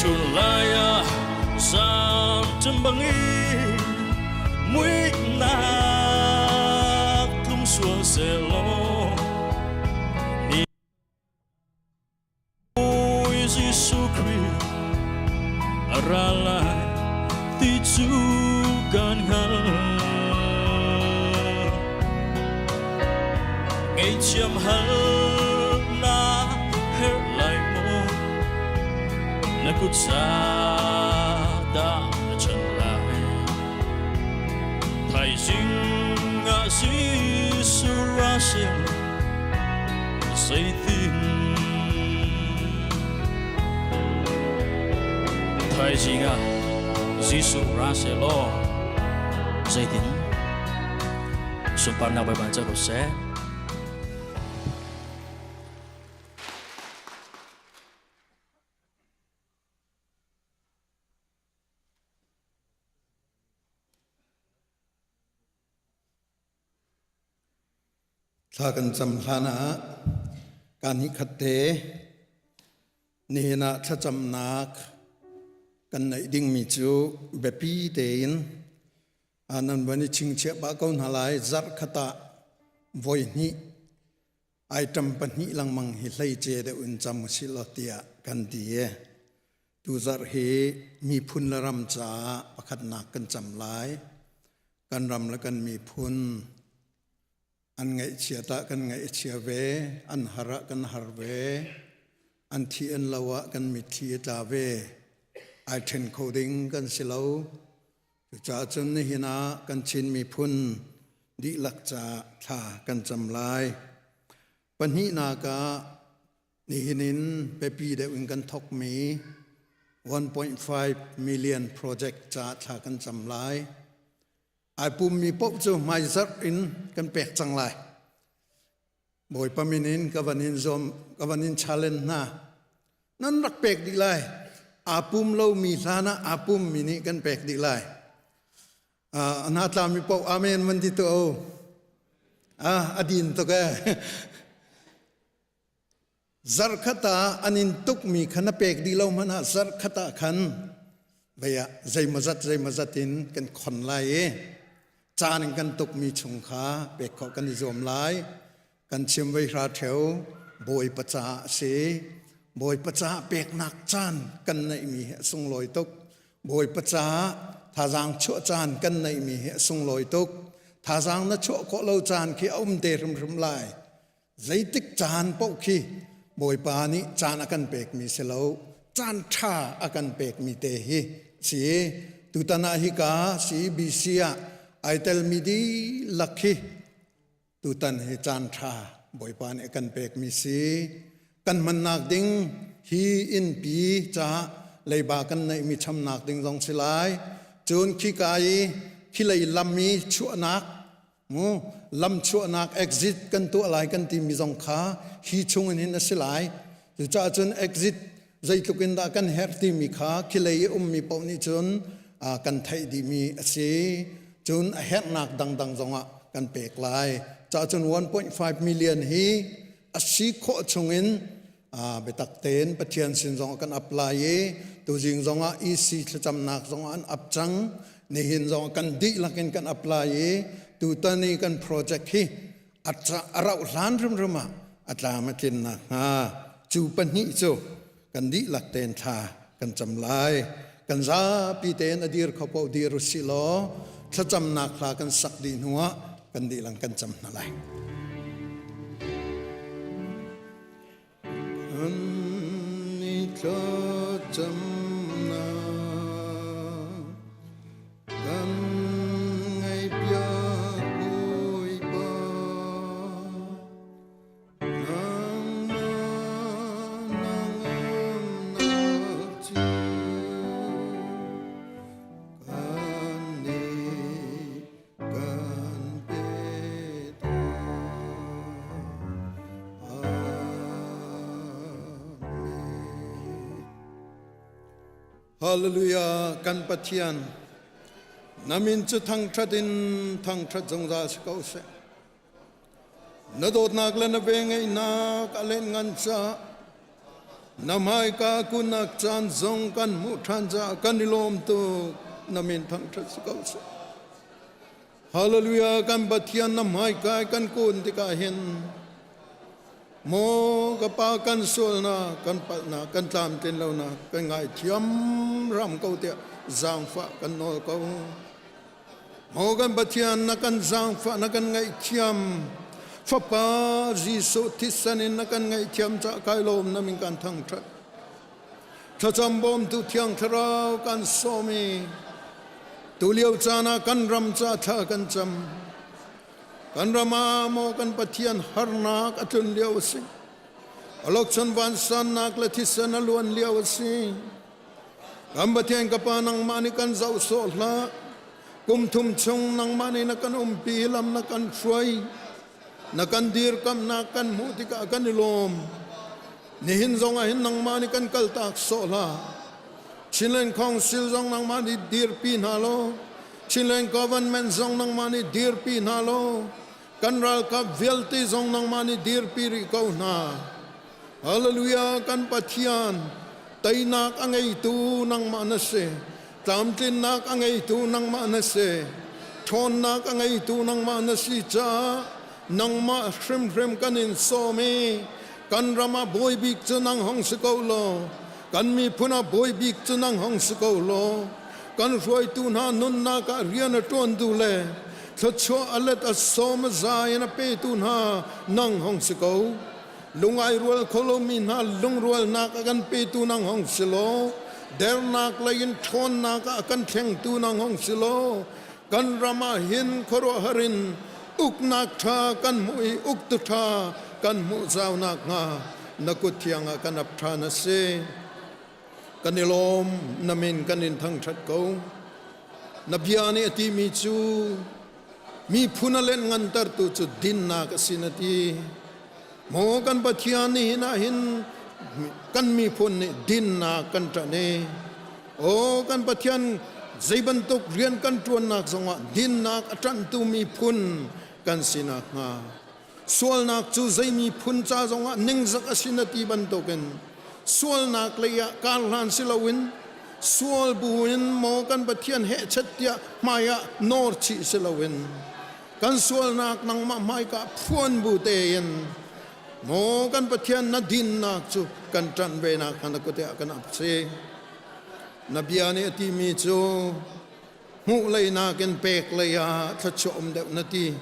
Chun lai ah zan ṭim bangin muihnak tlung sual sehlaw Bawi Jesuh Khrih a ra lai ti cu kan hngalh. Ngaihthiam hal na herh lai maw? Na kut sa dah na chan lai? Thaizing ah Jesuh ra seh zeitin thaizing ah Jesuh ra sehlaw zeitin sunparnak Bawipa nih ko seh. Thla kan cam hlan ah kaan hi khat te nihin ah thlacamnak kan neih dingmi cu biapi tein nan van i chingchiah pah ko hna lai. Zarh khat ah voi hnih item pahnih lengmang hi hleice deuh in cam usih law tiah kan ti e. Tuzarh hi miphun le ram caah pakhatnak kan cam lai. Kan ram le kan miphun an ngaihchiat ah kan ngaihchia ve, an har ah kan har ve, an thi an lo ah kan mitthli a tla ve. Ai ṭhen kho ding kan si lo. Cucaah cun nihin ah kan Chin miphun dihlak caah thla kan cam lai. Pahnihnak ah nihin in biapi deuh in kan thawkmi 1.5 million project caah thla kan cam lai. Ai pummi paoh cu hmaizarh in kan pek cang lai. Bawipa min in ka van in zuam, ka van in challenge hna. Nan rak pek dih lai. Aa pum lomi hlan ah aa pummi nih kan pek dih lai. A hna tlami paoh amen van ti tu o. Ah, a din tuk eh. Zarhkhat ah an in tukmi kha na pek dih lo hmanh ah zarhkhat ah khan vei ah zeimawzat zeimawzat in kan khon lai i caan in kan tukmi chung kha pek khawh kan i zuam lai. Kan chim vei hra ṭheo Bawipa caah a si. Bawipa caah peknak caan kan neihmi hi a sunglawi tuk. Bawipa caah thazaang chuah caan kan neihmi hi a sunglawi tuk. Thazaang na chuah khawh lo caan khi a um te hrimhrim lai. Zeitik caan paoh khi Bawipa nih caan a kan pekmi si lo, caan ṭha a kan pekmi te hi si. Tutan ah hika CBC ah ai telmi dihlak hi tutan hi caan ṭha Bawipa nih a kan pekmi si. Kan hmannak ding hi innpi caah leiba kan neihmi chamnak ding zong si lai. Cun khika i khilei lam i chuahnak mu lam chuahnak exit kan tuah lai kan timi zong kha hi chung in hin a si lai. Cucaah cun exit zeitluk in dah kan herh timi kha khilei i ummi paoh nih cun kan theih dihmi a si. Cun a herhnak dangdang zongah kan pek lai. Caah cun 1.5 million hi a si khawh chungin biatak tein Pathian sin zong kan apply i tuzing zongah EC thlacamnak zong an ap cang. Nihin zong kan dihlak in kan apply i tutan i kan project hi a rauh hlan hrimhrim ah a tlam a tlin nakhnga cu pahnih cu kan dihlak tein thla kan cam lai. Kan zapi tein a dir kho paoh dir usih law thlacamnak hla kan sak dih hnuah kan dihlak kan cam hna lai. An ni thlacamnak kan ngaihpiak Bawipa. Nangmah nangamnak cu kan nih kan pe Hallelujah kan Pathian na min cu thangṭhat in thangṭhat zungzal si ko seh. Na dawtnak le na vengeihnak a len ngan caah na hmaika kunnak caan zong kan hmuh ṭhan caah kan i lawm tuk. Na min thangṭhat si ko seh. Hallelujah kan Pathian na hmaika kan kun tikah hin maw ka pa kan sualnak kan palhnak kan tlamtlin lonak kan ngaithiam ram ko tiah zaangfah kan nawl ko. Maw kan Pathian na kan zaangfah na kan ngaihthiam Fapa Jesuh thisen in na kan ngaihthiam cah kai lawm na min kan thangṭhat. Thlacam bawmtu Thiang Thlarau kan sawm i tulio caan ah kan ram ca thla kan cam. Kan ram ah maw kan Pathian harnak a tlun lio a si. Awlokchon vansannak le thisen a luan lio a si. Kan Pathian ka Pa nangmah nih kan zoh sawh hlah. Kum thum chung nangmah nih na kan umpi lam na kan hruai. Na kan dirkamnak kan hmuh tikah kan i lawm. Nihin zong ah hin nangmah nih kan kaltak sawh hlah. Chinland Council zong nangmah nih dirpi hna law, Chinland Government zong nangmah nih dirpi hna law, kan ralkap vialte zong nangmah nih dirpi rih ko hna. Hallelujah kan Pathian teinak a ngeitu nangmah na si. Tlamtlinnak a ngeitu nangmah na si. Ṭhawnnak a ngeitu nangmah na si caah nangmah hrimhrim kan in sawm i kan ram ah bawi bik cu nang hong si ko law kan miphun ah bawi bik cu nang hong si ko law kan hruaitu hna nunnak ah rian a ṭuantu le thluachuah a let a sawm a za in a petu hna nang hong si ko. Lungai rual kho lomi hna lungrualnak a kan petu nang hong si law dernak lei in ṭhawnnak ah a kan thlengtu nang hong si law kan ram ah hin khuaruahhar in uknak ṭha kan hmuh i uktu ṭha kan hmuh zau nakhnga na kut thiang ah kan ap ṭhan a si. Kan i lawm, na min kan in thangṭhat ko. Na bia nih a timi cu miphun a len ngantertu cu dinnak a si na ti. Maw kan Pathian nihin ah hin kan miphun nih dinnak kan ṭanh i aw kan Pathian zei bantuk rian kan ṭuannak zongah dinnak a ṭanhtu miphun kan si nakhnga sualnak cu zei miphun ca zongah ningzak a si na ti bantukin sualnak lei ah kar hlan si loin sual buin maw kan Pathian hehchet tiah hmai ah nawr chih si loin kan sualnak nangmah hmaika phuan bu tein maw kan Pathian na dinnak cu kan ṭanh ve nak kha na kut ah kan ap si na bia nih a timi cu. Hmuh lei nakin pek lei ah thluachuah um deuh na ti.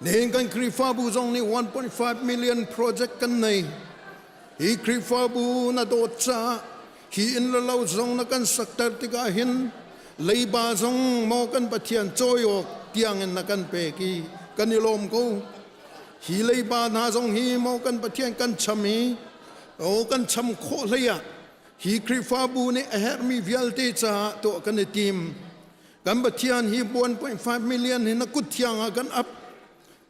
Nihin kan Khrihfabu zong nih 1.5 million project kan nei. Hi Khrihfabu na dawt caah hi inn le lo zong na kan sakter tikah hin leiba zong maw kan Pathian cawi awk tiangin na kan pek i kan i lawm ko. Hi leiba hna zong hi maw kan Pathian kan cham i o kan cham khawh hlei ah hi Khrihfabu nih a herhmi vialte caah tuah kan i tim. Kan Pathian hi 1.5 million hi na kut thiang ah kan ap.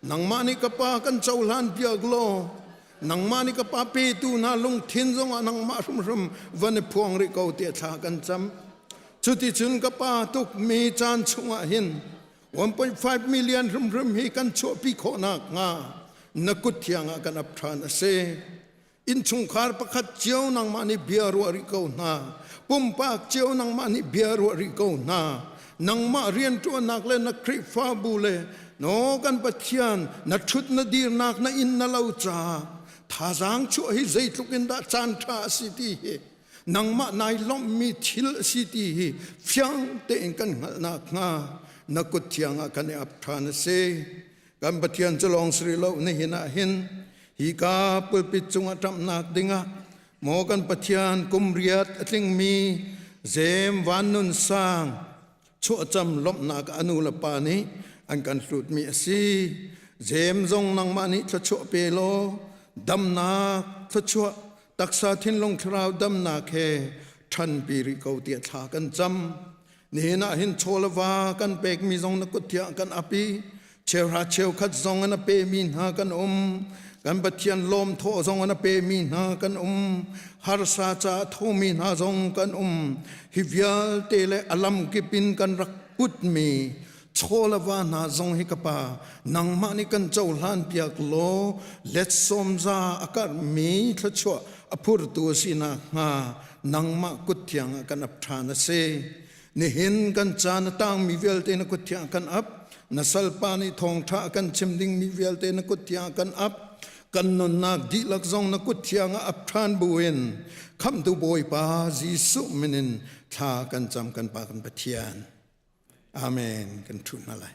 Nangmah nih ka pa kan cohlan piak law nangmah nih ka pa petu hna lungthin zongah nangmah hrimhrim van i phuang rih ko tiah thla kan cam. Cuticun ka pa tukmi caan chungah hin 1.5 million hrimhrim hi kan chuahpi khawh nakhnga na kut thiang ah kan ap ṭhan a si. Innchungkhar pakhat cio nangmah nih bia ruah rih ko hna. Pumpak cio nangmah nih bia ruah rih ko hna. Nangmah rianṭuannak le na Khrihfabu le no kan Pathian na ṭhut na dirnak na inn na lo caah thazaang chuah hi zeitluk in dah caan ṭha a si ti hi nangmah nai lawmhmi thil a si ti hi fiang tein kan hngalh nakhnga na kut thiang ah kan i ap ṭhan a si. Kan Pathian cu lawng si rih lo nihin ah hin hika pulpit cungah ṭamhnak dingah maw kan Pathian kum riat a tlingmi Zem Van Nun Sang chuahcam lawmhnak a nu le pa nih an kan hlutmi a si. Zem zong nangmah nih thluachuah pe law damnak thluachuah taksa thinlung thlarau damnak he ṭhanpi rih ko tiah thla kan cam. Nihin ah hin chaw le va kan pekmi zong na kut thiang kan ap i cheuhra cheukhat zong an a pemi hna kan um. Kan Pathian lawm thawh zong an a pemi hna kan um. Harsa ca a thomi hna zong kan um. Hi vialte le a lamkip in kan rak putmi chaw le va hna zong hi ka pa nangmah nih kan cohlan piak law let sawmza a karhmi thluachuah a phurtu a si nakhnga nangmah kut thiang ah kan ap ṭhan a si. Nihin kan caan a tangmi vialte na kut thiang kan ap. Na salpa nih thawngṭha a kan chim dingmi vialte na kut thiang kan ap. Kan nunnak dihlak zong na kut thiang ah ap ṭhan buin Khamhtu Bawipa Jesuh min in thla kan cam kan Pa kan Pathian. Amen. Kan ṭhu hna lai.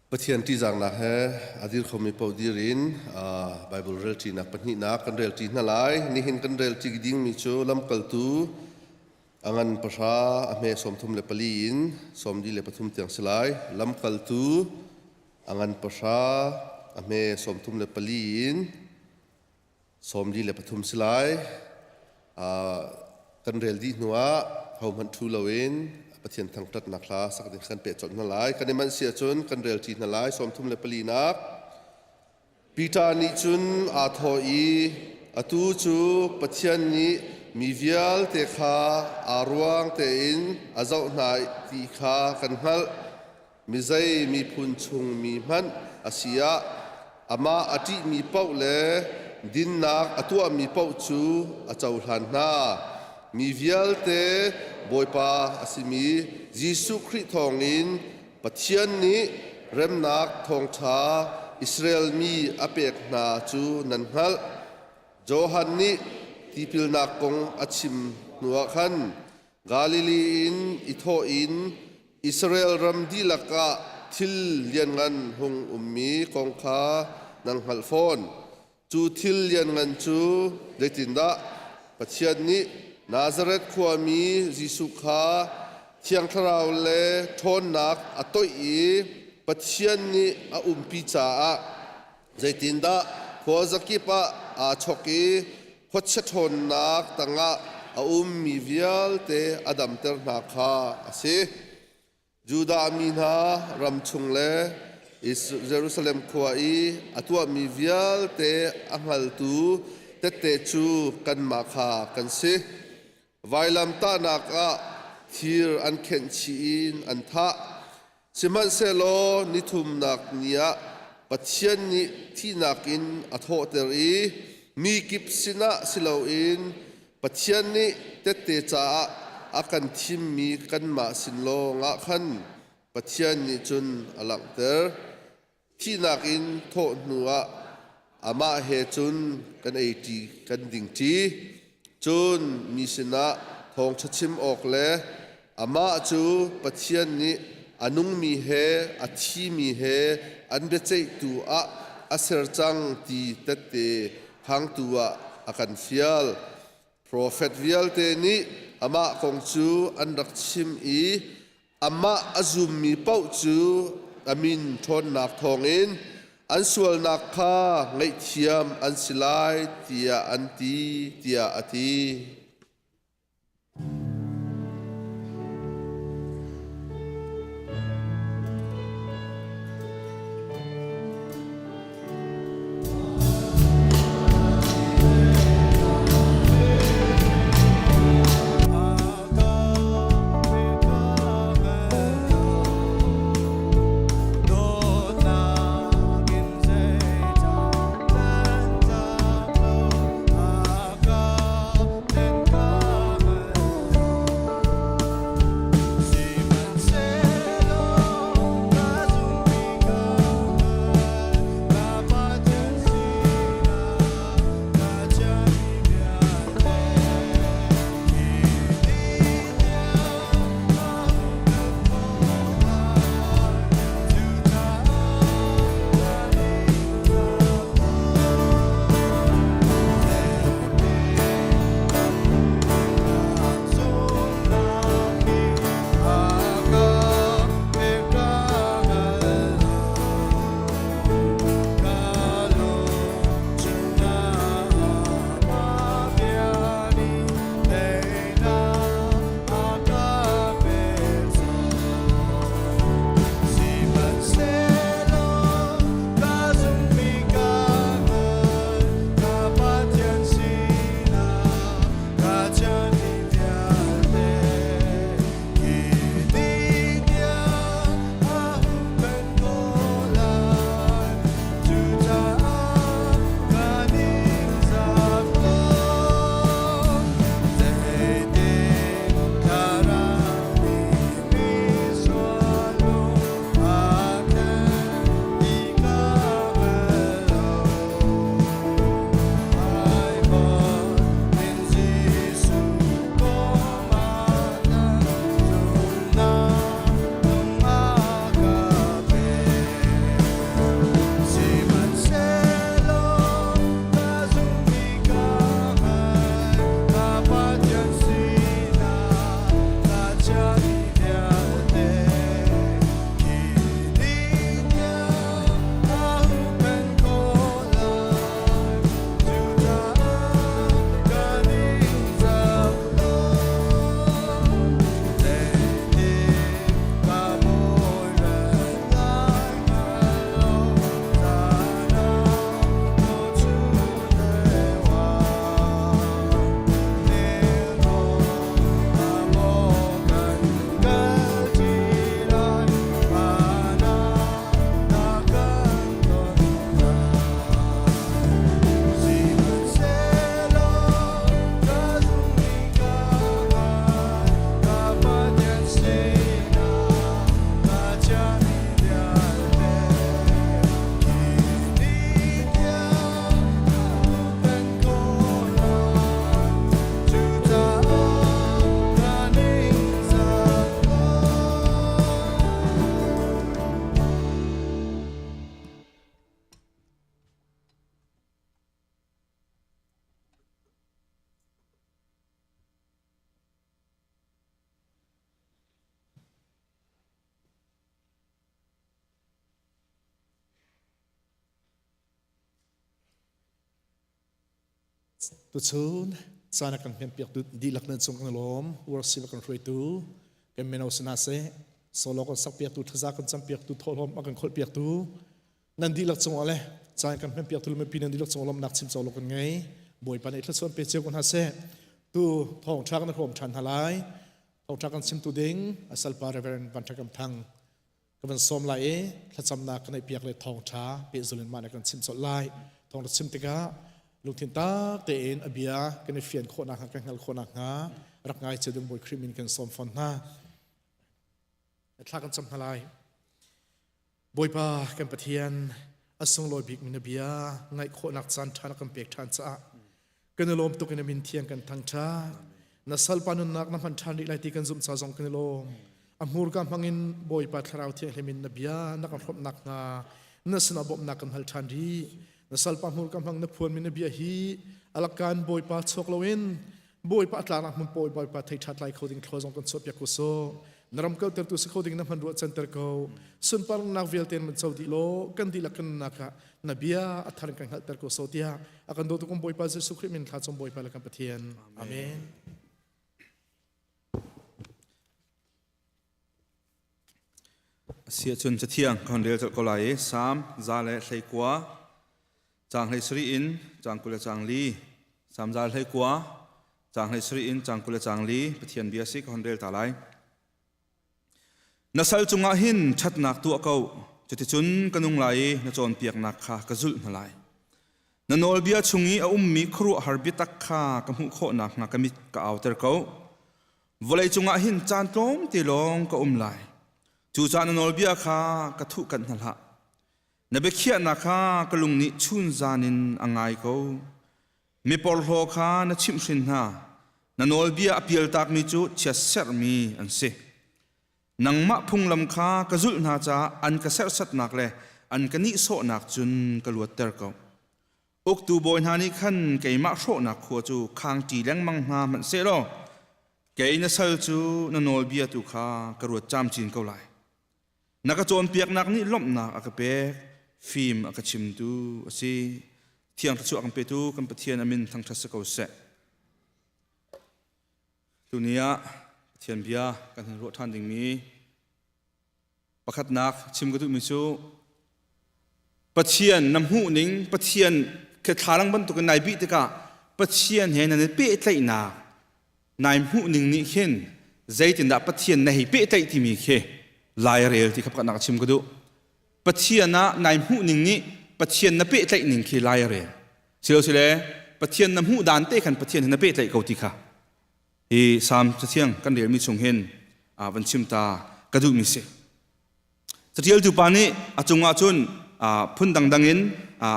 Pathian ṭihzahnak he a dir khomi paoh dir in Baibal relṭinak pahnihnak kan relṭi hna lai. Nihin kan relṭi dingmi cu lamkaltu a ngan pahra a hme 34 in 43 tiang si lai. Lamkaltu a ngan pahra a hme 34 in 43 si lai. Kan rel dih hnuah hohmanh ṭhu loin Pathian thangṭhatnak hla sak ding kan peh colh hna lai. Kan i manh si ahcun kan rel ṭi hna lai. 34 nak. Peter nih cun aa thawh i atu cu Pathian nih mi vialte kha aa ruang tein a zoh hna ti kha kan hngalh. Mizei miphun chung mi hmanh a si ah amah a ṭihmi paoh le dinnak a tuahmi paoh cu a cohlan hna. Mi vialte Bawipa a simi Jesuh Khrih thawngin Pathian nih remnak thawngṭha Israel mi a pek hna cu nan hngalh. Johan nih tipilnak kong a chim hnuah khan Galilee in i thawh in Israel ram dihlak ah thil lianngan hung ummi kong kha nan hngalh fawn. Cu thil lianngan cu zeitindah Pathian nih Nazareth khuami Jesuh kha Thiang Thlarau le ṭhawnnak a toih i Pathian nih a umpi caah zeitindah khuazakip ah aa chawk i khuachia ṭhawnnak tangah a ummi vialte a damter hna kha a si. Judah mi hna ram chung le Jerusalem khua i a tuahmi vialte a hngaltu tette cu kanmah kha kan si. Vailamtahnak ah thir an khenh chih in an thah. Sihmanhsehlaw nithumnak ni ah Pathian nih thihnak in a thawhter i mi kip sinah si loin Pathian nih tette caah a kan thimmi kanmah sin lawngah khan Pathian nih cun a langhter. Thihnak in thawh hnuah amah he cun kan eiṭi kan dingṭi. Cun mi sinah thawngṭha chim awk le amah cu Pathian nih a nungmi he a thimi he an biaceihtu ah a ser cang ti tette khangtu ah a kan fial. Profet vialte nih amah kong cu an rak chim i amah a zummi paoh cu a min ṭhawnnak thawngin an sualnak kha ngaihthiam an si lai tiah an ti tiah a ti. Tuchun caan a kan hmenpiak dihlak nan cung kan lawm. Worship a kan hruaitu kan mino si hna seh. Solo kan sakpiaktu, thaza kan campiaktu, thawhlawm a kan kholhpiaktu nan dihlak cungah le caan kan hmenpiaktu le mipi nan dihlak cungah lawmhnak chim cawlok kan ngei. Bawipa nih thluachuah pe cio ko hna seh. Tu thawngṭha kan hrawm ṭhan hna lai. Thawngṭha kan chimtu ding a salpa Reverend Van Ṭha Kam Thang ka van sawm lai i thlacamnak ka neihpiak le thawngṭha pehzul in mah nih kan chim colh lai. Thawngṭha chim tikah lungthin tak tein a bia kan i fian khawhnak hnga kan hngalh khawhnak hnga rak ngai cio ding Bawi Khrih min kan sawm fawn hna. Thla kan cam hna lai. Bawipa kan Pathian a sunglawi bik mi na bia ngaih khawhnak caan ṭha na kan pek ṭhan caah kan i lawm tuk in a min thiang kan thangṭhat. Na salpa nunnak na hman ṭhan rih lai ti kan zumh ca zong kan i lawm. A hmurka hmangin Bawipa Thlarau Thianghlim in na bia na kan hrawmhnak hnga na sinah bawmhnak kan hal ṭhan rih. Na salpa hmurka hmang na phuanmi na bia hi alakkan Bawipa chuak loin Bawipa a tlaknak hmun pawl Bawipa thei ṭhat lai kho ding thlaw zong kan chuahpiak ko sawh. Na ram kaltertu si kho ding na hman ruah canter ko. Sunparnak vialte man co dih law kan dihlak kan nunnak ah na bia a thar in kan hngalhter ko sawh tiah a kan dawtu kan Bawipa Jesuh Khrih min thla cung Bawipa le kan Pathian. Amen. Asi ahcun cathiang kan rel colh ko lai i Salm za le 19 caang 17 in caang 20 le caang li Salm za le 19 caang 17 in caang 20 le caang li Pathian bia si ka hon rel ta lai. Na sal cungah hin ṭhatnak tuah ko, cuticun ka nung lai i na cawnpiaknak kha ka zulh hna lai. Na nawlbia chung i a ummi khuaruahhar biatak kha ka hmuh khawh nakhnga ka mit ka auter ko. Vawlei cungah hin caan tlawmte lawng ka um lai. Cucaah na nawlbia kha ka thuhkanh hna hlah. Na biakhiahnak kha ka lung nih chunzan in a ngai ko. Miporhlaw kha na chimhhrin hna. Na nawlbia a pialtakmi cu chiatserhmi an si. Nangmah phunglam kha ka zulh hna caah an ka serhsatnak le an ka nihsawhnak cun ka luatter ko. Uktu bawi hna nih khan keimah hrawhnak khua cu khangṭi lengmang hna hmanh sehlaw kei na sal cu na nawlbia tu kha ka ruat camcin ko lai. Na ka cawnpiaknak nih lawmhnak a ka pek, fim a ka chimtu a si. Thiang thluachuah kan petu kan Pathian a min thangṭhat si ko seh. Tuni ah Pathian bia kan hun ruah ṭhan dingmi Pakhatnak chim ka duhmi cu Pathian na hmuhning Pathian khi thlalang bantukin nai bih tikah Pathian he nan i pehtlaihnak nai hmuhning nih khin zeitindah Pathian na hei pehtlaih timi khi lairel ti kha pakhatnak chim ka duh. Pathian ah nai hmuhning nih Pathian na pehtlaih ning khi lairel. Silosile Pathian na hmuh dan te khan Pathian he na pehtlaih ko ti kha Hi Salm cathiang kan relmi chung hin van chim ta ka duhmi si. Catialtu pa nih a cungah cun phun dangdang in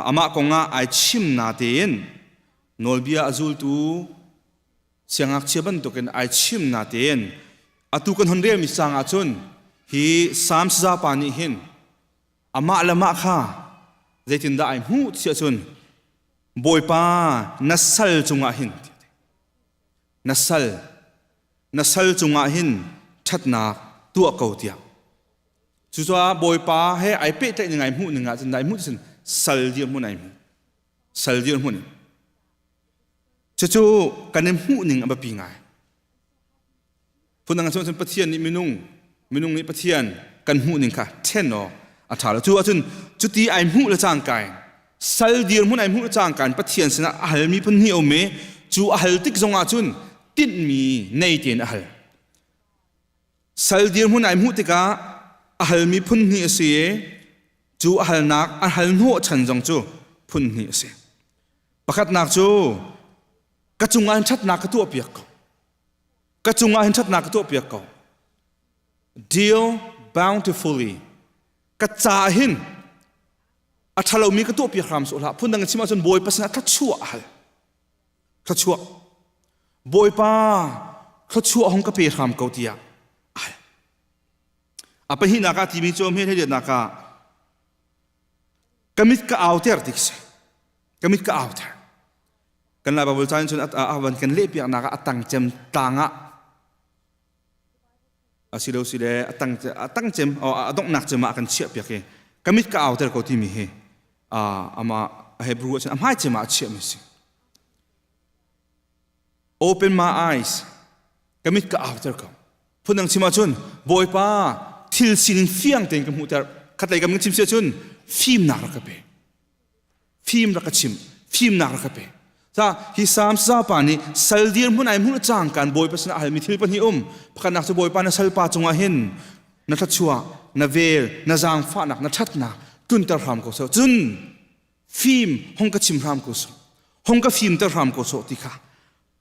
amah kongah ai chim na tein nawlbia a zultu siangngakchia bantukin ai chim na tein atu kan hon relmi sang ah cun hi Salm saza pa nih hin amah le mah kha zeitindah ai hmuh tiah cun Bawipa na sal cungah hin na sal na sal cungah hin ṭhatnak tuah ko tiah cucaah Bawipa he ai pehtlaih ning ai hmuh ning ah cun ai hmuh cun sal dirhmun ai hmu sal dirhmun cucu kan i hmuh ning a biapi ngai Phundang cun Pathian nih minung, minung nih Pathian kan hmuh ning kha ṭhen awk a ṭha lo. Cu ahcun cuti ai hmuh le cangka in sal dirhmun ai hmuh le cangka in Pathian sinah a halmi phun hnih a um i cu a hal tik zongah cun tinhmi nei tein a hal. Sal dirhmun ai hmuh tikah a halmi phun hnih a si i cu a halnak a hal hnawh chan zong cu phun hnih a si. Pakhatnak cu ka cungah hin ṭhatnak ka tuahpiak ko. Ka cungah hin ṭhatnak ka tuahpiak ko. Deal bountifully. Ka ca hin a ṭhalomi ka tuahpiak hram sawh hlah. Phundang in chim ahcun Bawipa sinah thluachuah a hal. Thluachuah. Bawipa thluachuah hong ka pe hram ko tiah a hal. A pahnihnak ah timi cu hme hleinak ah ka mit ka auter ti si. Ka mit ka auter. Kan Lai Baibal ca in cun a van kan lehpiaknak ah a tang cem tlang ah asilo sile a tang a tang cem a donghnak cem ah a kan chiahpiak i ka mit ka auter ko timi hi ama Hebrew ah cun a hmai cem ah a chiahmi si. Open my eyes. Ka mit ka auter ko. Phundang chim ahcun Bawipa thil sining fiang tein ka hmuhter. Khatlei kam chim si ahcun fimnak rak ka pe. Fim rak ka chim. Fimnak rak ka pe. Ca hi Psalm sapa nih sal dirhmun ai hmuh cang kan Bawipa sinah a halmi thil pahnih um. Pakhatnak cu Bawipa na salpa cungah hin na thluachuah, na vel, na zaangfahnak, na ṭhatnak tlunter hram ko seh. Cun fim hong ka chim hram ko sawh. Hong ka fimter hram ko sawh ti kha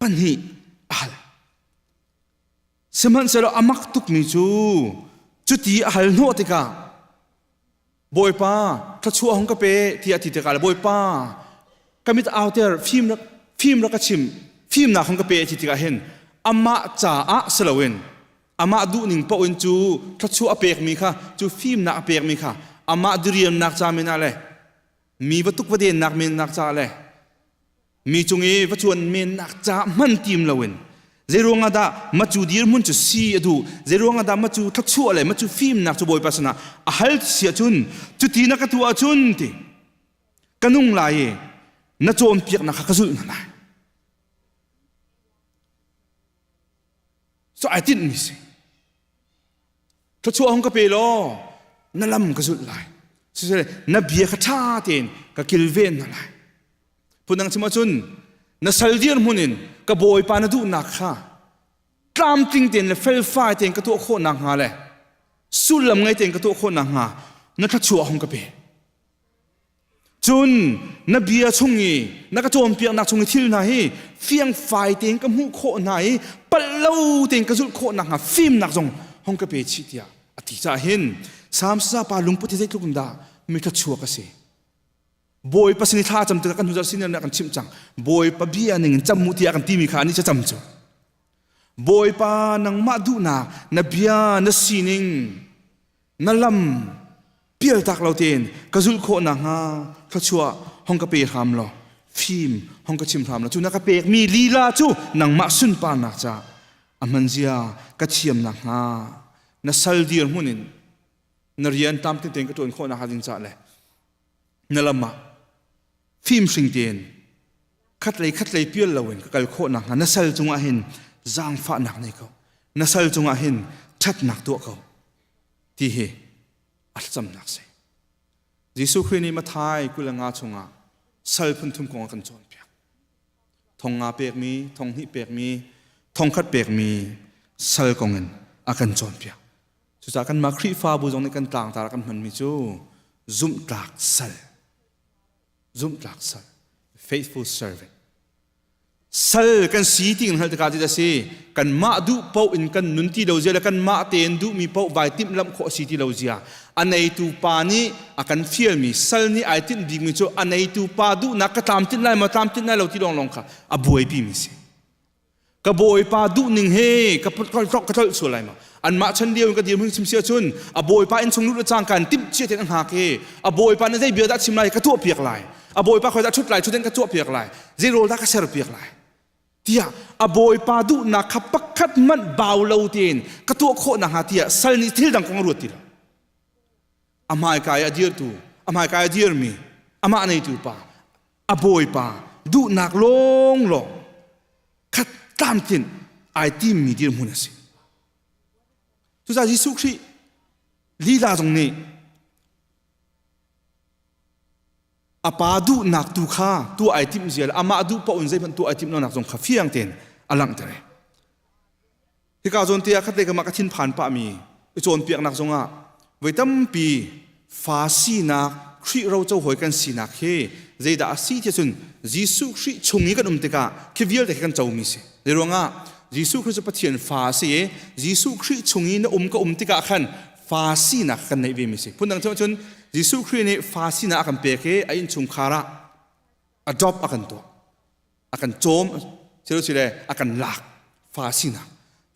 pahnih a hal. Sihmanhsehlaw a mak tukmi cu cuti a hal hnawh tikah Bawipa thluachuah hung ka pe tiah a ti tikah le Bawipa ka mit auter fim rak fim rak ka chim fimnak hung ka pe a ti tikah hin amah caah si loin amah duhning paoh in cu thluachuah a pekmi kha cu fimnak a pekmi kha amah diriamnak ca men ah le mi va tuk va dennak mennak caah le mi cung i va cuan mennak ca hman tim loin zeiruang ah dah macu dirhmun cu si a duh zeiruang ah dah macu thluachuah le macu fimnak cu Bawipa sinah a hal si ahcun cuti na ka tuah ahcun ti ka nung lai i na cawnpiaknak kha ka zulh hna lai so ai tinhmi si Thluachuah hung ka pe law na lam ka zulh lai. Siseh na bia kha ṭha tein ka kilven hna lai. Phundang chim ahcun na sal dirhmun in ka bawipa na duhnak kha tlamtling tein le felfai tein ka tuah khawh nakhnga le sullam ngei tein ka tuah khawh nakhnga na thluachuah hung ka pe. Cun na bia chung i na ka cawnpiaknak chung i thil hna hi fiangfai tein ka hmuh khawh hna i palh lo tein ka zulh khawh nakhnga fimnak zong hong ka pe chih tiah a ti caah hin Salm pa lungput hi zeitluk in dah mi thluachuak a si. Bawipa sin i thla cam tikah kan hnu zarh sin kan chimh cang. Bawipa bia ning in cam mu tiah kan timi kha ani ca cam cu. Bawipa nangmah duhnak na bia na sining na lam pialtak lo tein ka zulh khawh nakhnga thluachuah hong ka pe hram law fim hong ka chim hram law cu na ka pekmi lila cu nangmah sunparnak ca a hmanzia ka thiam nakhnga na sal dirhmun in na rian tlamtling tein ka ṭuan khawh nakhnga ding caah le na lam ah fimhring tein khatlei khatlei pial loin ka kal khawh nakhnga na sal cungah hin zaangfahnak nei ko na sal cungah hin ṭhatnak tuah ko ti hi a thlacamnak si. Jesuh Khrih nih Mathai 25 chungah sal phun thum kong a kan cawnpiak. Thong nga pekmi, thong hnih pekmi, thong khat pekmi sal kong in a kan cawnpiak. Cucaah kanmah Khrihfabu zong nih kan tlangtar ah kan hmanmi cu zumhtlak sal. Zumhtlak sal. Faithful servant. Sal kan si ti kan hngalh tikah ti a si kanmah duh paoh in kan nun ti lo zia le kanmah tein duhmi paoh vai timhlamh khawh a si ti lo zia a neitu pa nih a kan fialmi sal nih ai tinh bikmi cu a neitu pa duhnak ka tlamtlinh lai maw tlamtlinh lai lo ti lawnglawng kha a buaipi mi si ka bawipa duhning he ka ka tlolh sual lai maw anmah chan lio in ka dirhmun chim si ahcun a bawipa inn chung lut le cangka in timh cia tein a hngak i a bawipa nih zei bia dah chim lai ka tuah piak lai a bawipa khoi dah ṭhut lai ṭhut in ka tuah piak lai zei rawl dah ka ser piak lai tiah a bawipa duhnak kha pakhat hmanh bau lo tein ka tuah khawh nakhnga tiah sal nih thil dang kong a ruat ti lo a hmaika i a dirtu a hmaika i a dirmi amah neitu pa a bawipa duhnak lawnglawng khat tlamtlinh ai timmi dirhmun a si. Cucaah Jesuh Khrih lila zong nih a pa duhnak tu kha tuah ai timh zia le amah duh paoh in zeihmanh tuah ai timh lonak zong kha fiang tein a langhter. Hika zawn te ah khatte ka mah ka thinphan pahmi i cawnpiaknak zongah voi tampi fa sinak Khrih roco hawi kan sinak hi zeidah a si ti cun Jesuh Khrih chung i kan um tikah khi vialte khi kan comi si. Zeiruangah Jesuh Khrih cu Pathian fa a si i Jesuh Khrih chung i na um ka um tikah khan fa sinak kan neih ve mi si. Phundang cun Jesuh Khrih nih fa sinak a kan pek i a innchungkhar ah adopt a kan tuah. A kan cawm sile a kan lak fa sinak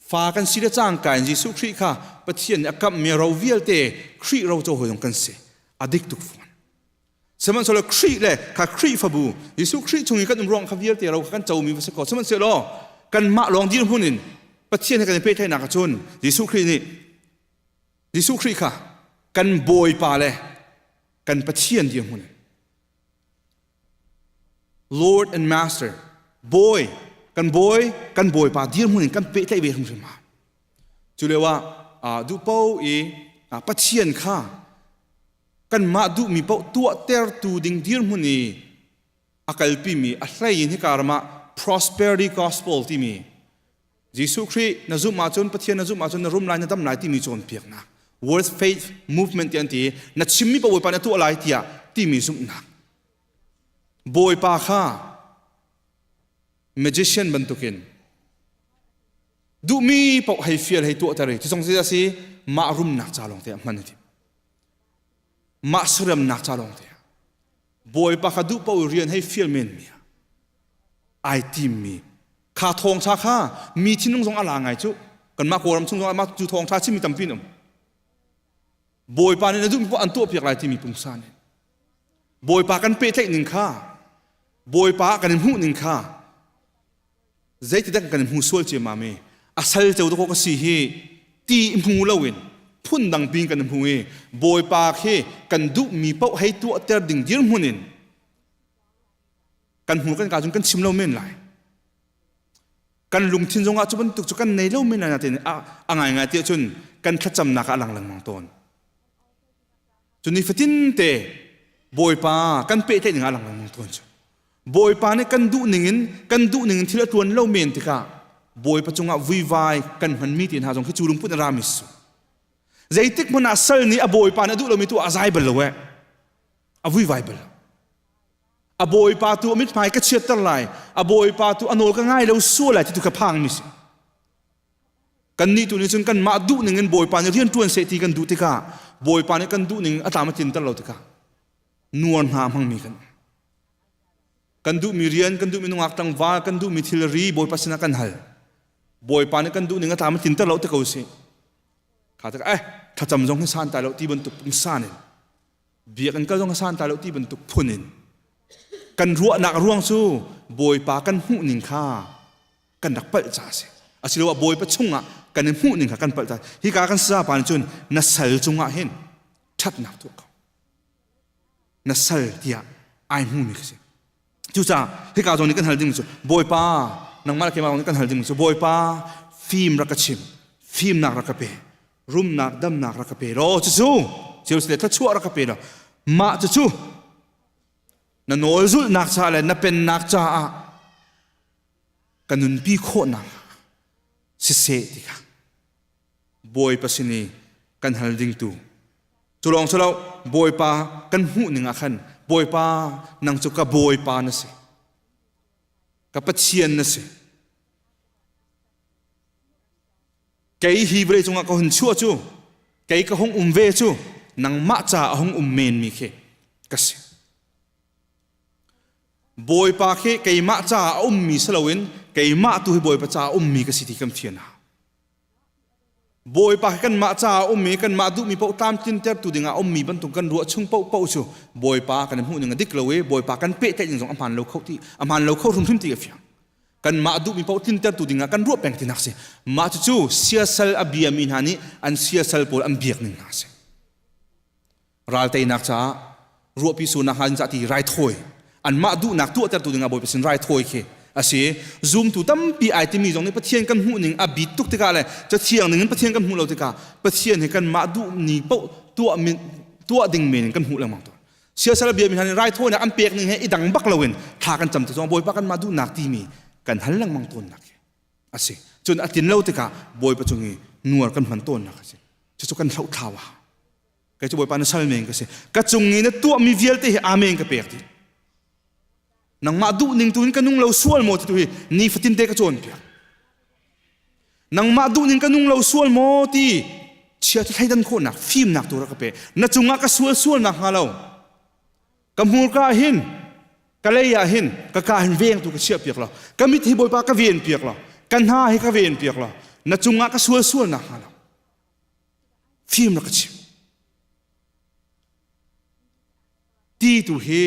fa kan si le cangka in Jesuh Khrih kha Pathian nih a kamhmi ro vialte Khrih ro co hawi zong kan si a dik tuk fawn sihmanhsehlaw Khrih le kha Khrihfabu Jesuh Khrih chung i kan um ruang kha vialte ro kha kan comi va si ko sihmanhsehlaw kanmah lawng dirhmun in Pathian he kan i pehtlaihnak ahcun Jesuh Khrih nih Jesuh Khrih kha kan Bawipa le kan Pathian dirhmun in Lord and Master, Bawi. Kan bawi, kan bawipa dirhmun in kan pehtlaih ve hrimhrim hau. Cu lio ah duh paoh i Pathian kha kanmah duhmi paoh tuahtertu ding dirhmun i a kalpimi a hlei in hika ram ah prosperity gospel timi Jesuh Khrih na zumh ahcun Pathian na zumh ahcun na rum lai na dam lai timi cawnpiaknak World Faith Movement ti an ti na chimmi paoh Bawipa na tuah lai tiah timi zumhnak Bawipa kha magician bantukin duhmi paoh hei fial hei tuahter i cu zong si mah rumnak ca lawng te ah hman a ti mah suremnak ca lawng te ah Bawipa kha duh paoh rian hei fial men mi ah ai timmi kha thawngtha kha mi thinlung zong a la ngai cu kanmah Kawlram chung zong ah mah cu thawngtha chimmi tampi an um Bawipa nih na duhmi paoh an tuahpiak lai timi pungsan in Bawipa kan pehtlaih ning kha Bawipa kan in hmuh ning kha zeitidah kan hmu sual ciammam i a sal ceu dawkaw ka si hi ti hmu loin phundang pin kan hmu i Bawipa khi kan duhmi paoh hei tuahter ding dirhmun in kan hmu kan ka cun kan chim lo men lai kan lungthin zongah cu bantuk cu kan nei lo men lai nain a ngaingai tiah cun kan thlacamnak ah a lang lengmang tawn cu nifatin te Bawipa kan pehtlaih ning ah a lang lengmang tawn cu Bawipa nih kan duh ningin kan duh ningin thil a tuan lo men tikah Bawipa cungah vuivai kan hmanmi te hna zong khi cu lungput in rami su zeitik hmanh ah sal nih a Bawipa nih a duh lomi tu a zai bal lo eh a vuivai bal lo a Bawipa tu a mithmai ka chiatter lai a Bawipa tu a nawl ka ngai lo sual lai ti tu ka phang mi si kannih tu nih cun kanmah duh ning in Bawipa nih rian ṭuan seh ti kan duh tikah Bawipa nih kan duh ning a tlam a tlinter lo tikah nuar hna hmangmi kan kan duhmi rian kan duhmi nungak tlangval kan duhmi thilri Bawipa sinah kan hal Bawipa nih kan duh ning a tlam a tlinter lo ti ko sih kha tak eh thlacam zong hi san tai lo ti bantuk pungsan in biakinn kal zong hi san tai lo ti bantuk phun in kan ruahnak ruang cu Bawipa kan hmuh ning kha kan rak palh ca a si asiloah Bawipa chungah kan i hmuh ning kha kan palh ca hika kan sapa nih cun na sal cungah hin ṭhatnak tuah ko na sal tiah ai hmumi ka si cucaah hika zawn nih kan hal ding cu Bawipa nangmah le keimah nih kan hal ding cu Bawipa fim rak ka chim fimnak rak ka pe rumnak damnak rak ka pe law cucu Jerusalem thluachuah rak ka pe law mah cucu na nawl zulhnak ca le na pennak caah ka nunpi khawhnak siseh ti kha Bawipa sin i kan hal ding tu cu lawng si lo Bawipa kan hmuh ning ah khan Bawipa nang cu ka Bawipa na si ka Pathian na si kei hi vawlei cungah ka hun chuah cu kei ka hung um ve cu nangmah ca a hung um men mi khi ka si Bawipa khi keimah caah a ummi si loin keimah tu hi Bawipa caah a ummi ka si ti kan fian hau Bawipa hi kanmah caah a um i kanmah duhmi paoh tlamtlintertu dingah a ummi bantuk kan ruah chung paohpaoh cu Bawipa kan i hmuh ning a dik lo i Bawipa kan pehtlaih ning zong a hmaan lo kho ti a hmaan lo kho hrimhrim ti a fiang. Kanmah duhmi paoh tlintertu dingah kan ruah peng tinak si. Mah cucu siasal a biami hna nih an siasal pawl an biak ning hna a si. Ral teinak caah ruahpi sunak hnga ding caah ti raithawi anmah duhnak tuahtertu dingah Bawipa sin raithawi khi a si zumtu tampi ai timi zong nih Pathian kan hmuh ning a bit tuk tikah le cathiang ning in Pathian kan hmuh lo tikah Pathian hi kanmah duh ni paoh tuah min tuah ding men in kan hmuh lengmang tawn siasal bia mi hna nih raithawinak an pek ning he i dang bak loin thla kan cam ti zong Bawipa kanmah duhnak timi kan hal lengmang tawnnak hi a si cun a tlin lo tikah Bawipa cung i nuar kan hman tawnnak a si cucu kan hlohthlau a kei cu Bawipa na sal men ka si ka cung i na tuahmi vialte hi amen ka pek dih nangmah duh ning tu in ka nung lo sual maw ti tu hi nifatin te ka cawnpiak nangmah duh ning ka nung lo sual maw ti chia thleidan khawhnak fimnak tu rak ka pe na cungah ka sual sual nak hnga lo ka hmurka ah hin ka lei ah hin ka ka hin veng tu ka chiah piak lo ka mit hi Bawipa ka ven piak lo ka hna hi ka ven piak lo na cungah ka sual sual nak hnga lo fim rak ka chim ti tu hi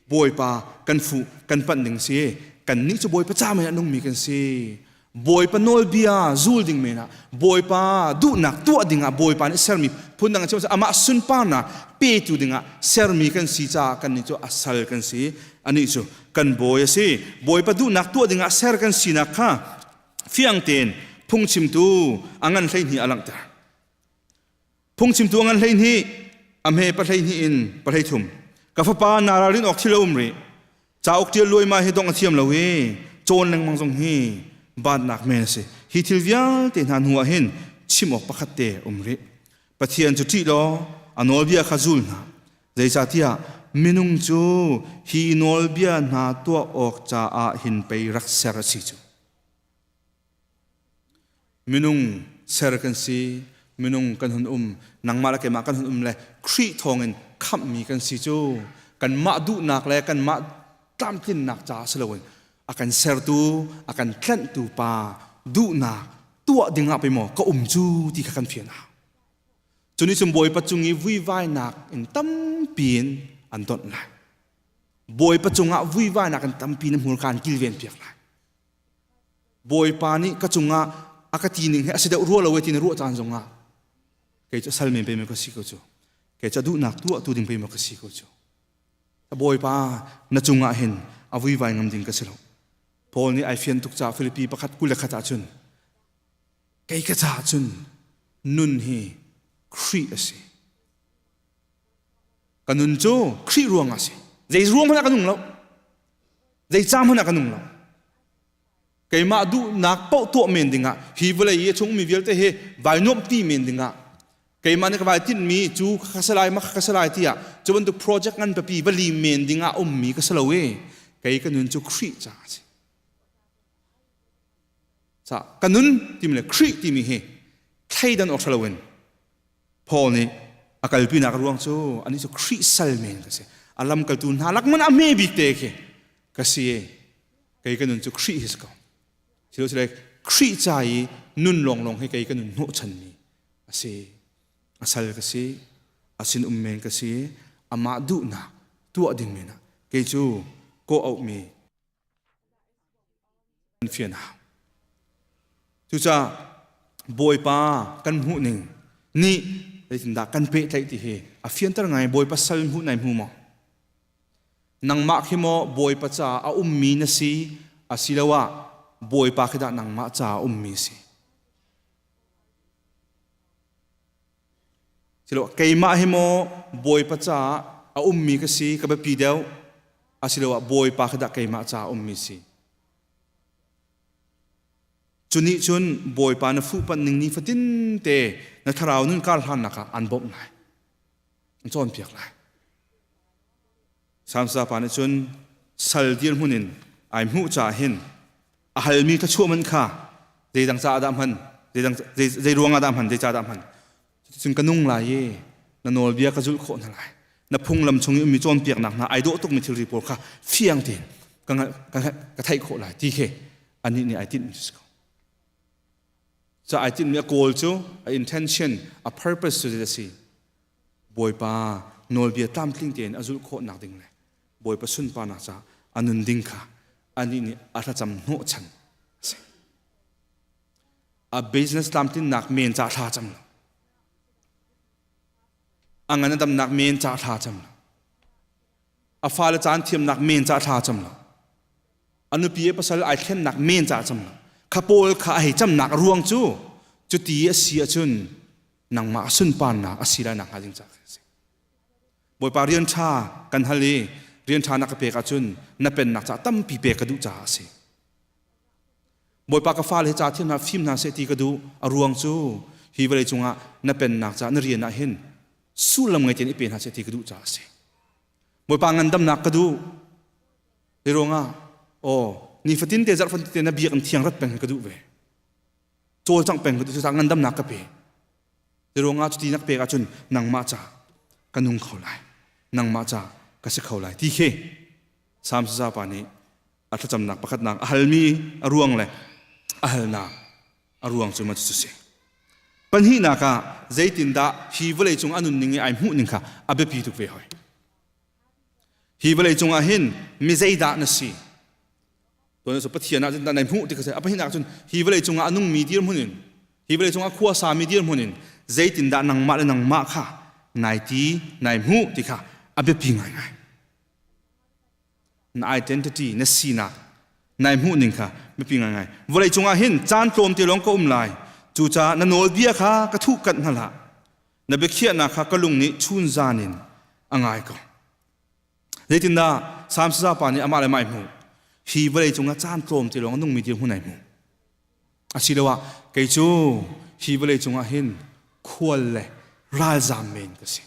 bawipa kan fuh kan panh ding si kan nih cu bawipa ca men ah nungmi kan si bawipa nawlbia zul ding men ah bawipa duhnak tuah ding ah bawipa nih sermi phundang a chim amah sunparnak petu dingah sermi kan si caah kannih cu a sal kan si. Anih cu kan bawi a si. Bawipa duhnak tuah dingah ser kan sinak kha fiang tein phungchimtu a ngan 12 a langhter. Phungchimtu a ngan 12 a hme pa 12 in pa 13. Ka fapa naa ralrin awk thil a um rih. Cauk ṭial luaimai hi dongh a thiam lo i cawn lengmang zong hi baatnak men a si. Hi thil vialte hna hnu ah hin chim awk pakhat te um rih. Pathian cu ṭih law a nawlbia kha zul hna. Zeicahtiah minung cu hi nawlbia hna tuah awk caah hin pei rak ser a si cu. Minung ser kan si, minung kan hun um, nangmah le keimah kan hun um le Khrih thawngin khamhmi kan si cu kanmah duhnak le kanmah tlamtlinnak caah si loin a kan sertu, a kan tlanhtu pa duhnak tuah dingah pei maw ka um cu ti kha kan fian a hau. Cu nih cun Bawipa cung i vuivainak in tampi in an donh lai. Bawipa cungah vuivainak in tampi na hmurka an kilven piak lai. Bawipa nih ka cungah a ka ti ning hi a si deuh rua lo e ti na ruah caan zongah kei cu sal men pe ka si ko cu kei cu duhnak tuah tu ding pe ka si ko cu Bawipa na cungah hin a vuivai ngam ding ka si lo Paul nih ai fian tuk caah Filipi pakhat 21 ah cun kei ka caah cun nun hi Khrih a si ka nun cu Khrih ruang ah si zei ruang hmanh ah ka nung lo zei ca hmanh ah ka nung lo keimah duhnak paoh tuah men dingah hi vawlei i a chungmi vialte hi vai nuamh ti men dingah keimah nih ka vai tinhmi cu ka si lai ma ka si lai tiah cu bantuk project ngan pipi va lim men dingah ummi ka si lo i kei ka nun cu Khrih caah a si ca ka nun timi le Khrih timi hi thleidan awk ṭha loin Paul nih a kalpinak ruang cu anih cu Khrih sal men ka si. A lamkaltu hna lak man a hme bik te khi ka si i kei ka nun cu Khrih hi si ko. Silo sile Khrih ca i nun lawnglawng hi kei ka nun hnawhchanmi a si. A sal ka si, a sin um men ka si, amah duhnak tuah ding men ah kei cu kawh auhmi Kan fian hau. Cucaah Bawipa kan hmuh ning nih zeitindah kan pehtlaih ti hi a fianter ngai Bawipa sal hmuh nai hmu maw? Nangmah khi maw Bawipa caah a ummi na si asiloah Bawipa khi dah nangmah caah a ummi si? Silo keimah hi maw Bawipa caah a ummi ka si ka biapi deuh asiloah Bawipa kha dah keimah caah a ummi si. Cu nih cun Bawipa na fuhpanh ning ni fatin te na thlarau nun kar hlannak ah an bawmh lai. An cawnpiak lai. Samsa pa nih cun sal dirhmun in ai hmuh caah hin a halmi thluachuah man kha zeidang caah dah hman zeidang zei ruangah dah hman zei ca dah hman cuticun ka nung lai i na nawlbia ka zulh khawh hna lai na phunglam chung i ummi cawnpiaknak hna ai dawh tukmi thilri pawl kha fiang tein ka ka theih khawh lai ti khi anih nih ai tinhmi si ko ca ai tinhmi a goal cu a intention a purpose cu zei a si Bawipa nawlbia tlamtling tein a zulh khawhnak ding le Bawipa sunparnak caah a nun ding kha anih nih a thlacam hnawhchan a si. A business tlamtlinnak men ca thla cam lo. A ngan a damnak men ca thla cam lo. A fale caan thiamnak men ca thla cam lo. A nupi e pasal ai thlennak men ca cam lo. Kha pawl kha a hei camnak a ruang cu cuti a si ahcun nangmah sunparnak a si lai nak hnga ding ca a si. Bawipa rian ṭha kan hal i rian ṭha na ka pek ahcun na pennak caah tampi pek ka duh caah a si. Bawipa ka fale hi ca thiam hna fim hna seh ti ka duh a ruang cu hi vawlei cungah na pennak caah na rian ah hin sullam ngei tein i pe hna seh ti ka duh caah a si. Bawipa ngandamnak ka duh. Hi ruangah aw nifatin te zarh fatin te na biakinn thiang rat peng ka duh ve. Cawlcangh peng ka duh cucaah ngandamnak ka pe. Ruangah cuti nak pek ahcun nangmah ca ka nung kho lai nangmah ca ka si kho lai ti khi Salm pa nih a thlacamnak pakhatnak a halmi a ruang le a halnak a ruang cu ma cu si pahnihnak ah zeitindah hi vawlei cung a nunning i ai hmuh ning kha a biapi tuk ve hoi hi vawlei cungah hin mi zeidah na si Tuan cu Pathian ah cun nai hmuh ti kha a pahnihnak cun hi vawlei cungah a nungmi dirhmun in hi vawlei cungah khua sami dirhmun in zeitindah nangmah le nangmah kha Nai ti nai hmuh ti kha a biapi ngaingai. Na identity na sinak nai hmuh ning kha biapi ngaingai. Vawlei cungah hin caan tlawm te lawng ka um lai. Cucaah na nawlbia kha ka thuh kanh hna hlah. Na biakhiahnak kha ka lung nih chun zan in a ngai ko. Zeitindah Salm saza pa nih amah le amah ai hmuh? Hi vawlei cungah caan tlawm te lawng a nungmi dirhmun ai hmuh. Asiloah kei cu hi vawlei cungah hin khual le ralzam men ka si.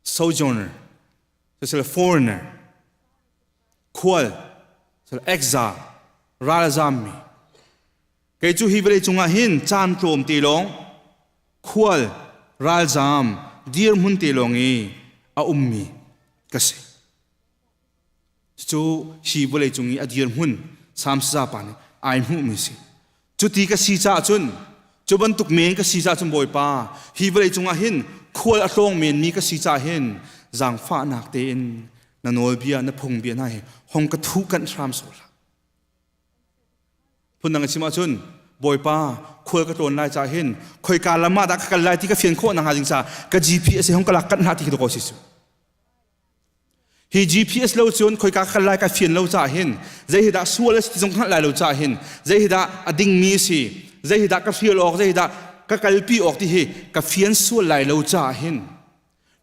Sojourner, sisile foreigner, khual, sisile exile, ralzam mi. Kei cu hi vawlei cungah hin caan tlawm te lawng khual ralzam dirhmun te lawng i a ummi ka si. Cu hi vawlei cung i a dirhmun Sam saza pa nih ai hmuhmi si. Cuti ka si caah cun cu bantuk men ka si caah cun Bawipa hi vawlei cungah hin khual a tlawng menmi ka si caah hin zaangfahnak tein na nawlbia na phungbia hna hi hong ka thuh kanh hram sawh hlah. Phundang in chim ahcun Bawipa khual ka tlawn lai caah hin khoika lam ah dah ka kal lai ti ka fian khawh nakhnga ding caah ka GPS hi hong ka lak kanh hlah ti khi ko si cu. Hi GPS lo cun khoika ka kal lai ka fian lo caah hin zei hi dah sual a si ti zong hngalh lai lo caah hin zei hi dah a dingmi a si zei hi dah ka hrial awk zei hi dah ka kalpi awk ti hi ka fian sual lai lo caah hin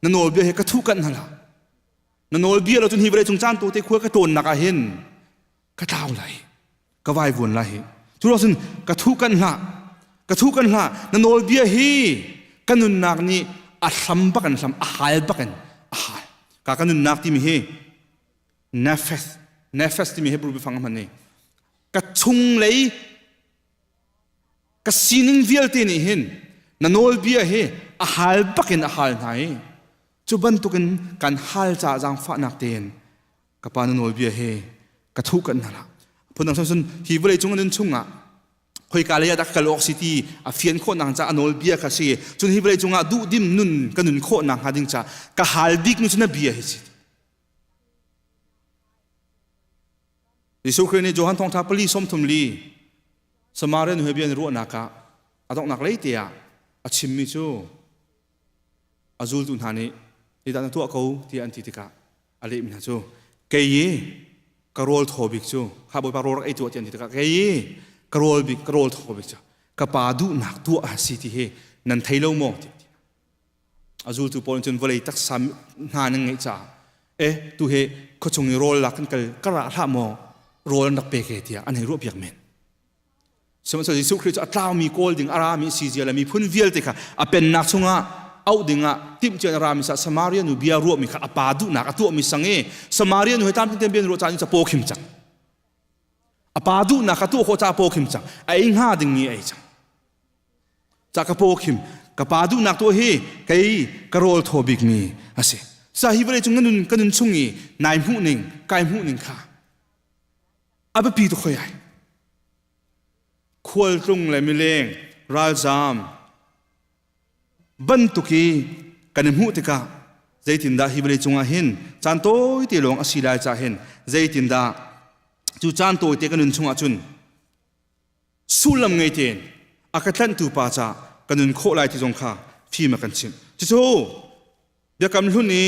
na nawlbia hi ka thuh kanh hna hlah. Na nawlbia lo cun hi vawlei cung caan tawte khua ka tlawnnak ah hin ka tlau lai ka vaivuan lai hi cu ruang cun ka thu kan hlah ka thu kan hlah na nawlbia hi ka nunnak nih a hlam bak in hlam a hal bak in a hal ka ka nunnak timi hi nefes nefes timi Hebrew biafang hman ni ka chunglei ka sining vialte nih hin na nawlbia hi a hal bak in a hal hna i cu bantukin kan hal caah zaangfahnak tein ka pa na nawlbia he ka thuh kan hna phundang cun hi vawlei cung nun chungah khoika lei ah dah kal awk si ti a fian khawh nak ca a nawlbia kha si cun hi vawlei cungah duhdim nun ka nun khawh nak hnga ding ca ka hal bik nu cu na bia hi si Jesuh Khrih nih Johan thawngtha pali sawmthum li Samaria nu he bia an ruahnak ah a donghnak lei te ah a chimmi cu a zultu hna nih zeidah na tuah ko tiah an ti tikah a lehmi hna cu kei i ka rawl thaw bik cu kha bawipa rawl rak ei tuah tiah an ti tikah kei i ka rawl bik ka rawl thaw bik cu ka pa duhnak tuah a si ti hi nan thei lo maw tiah a zultu pawl cun vawlei taksa hna nan ngeih caah e tu hi khuachung i rawl lak kan kal ka ra hlah maw rawl an rak pek e tiah an hei ruah piak men Sihmanhsehlaw Jesuh Khrih cu a tlaumi kawl ding a rami si zia le miphun vialte kha a pennak chungah auh dingah timhcia in a rami sa Samaria nu bia ruahmi kha a pa duhnak a tuahmi sang i Samaria nu he tlamtling tein bia ruah caan in capaw khim cang. A pa duhnak kha tuah khawh caah paw khim cang. A ei hnga dingmi a ei cang. Ca ka paw khim ka pa duhnak tuah hi kei ka rawl thaw bikmi a si. Sa hi vawlei cung ka nun ka nun chung i nai hmuh ning kai hmuh ning kha a biapi tuk hoi ai. Khualtlung le mileng ralzaam bantuk i kan i hmuh tikah zeitindah hi vawlei cungah hin caan tawite lawng a si lai caah hin zeitindah cu caan tawite ka nun chungah cun sullam ngei tein a ka tlanhtu pa ca ka nun khawh lai ti zong kha fim a kan chimh. Cucu Biakam hlun i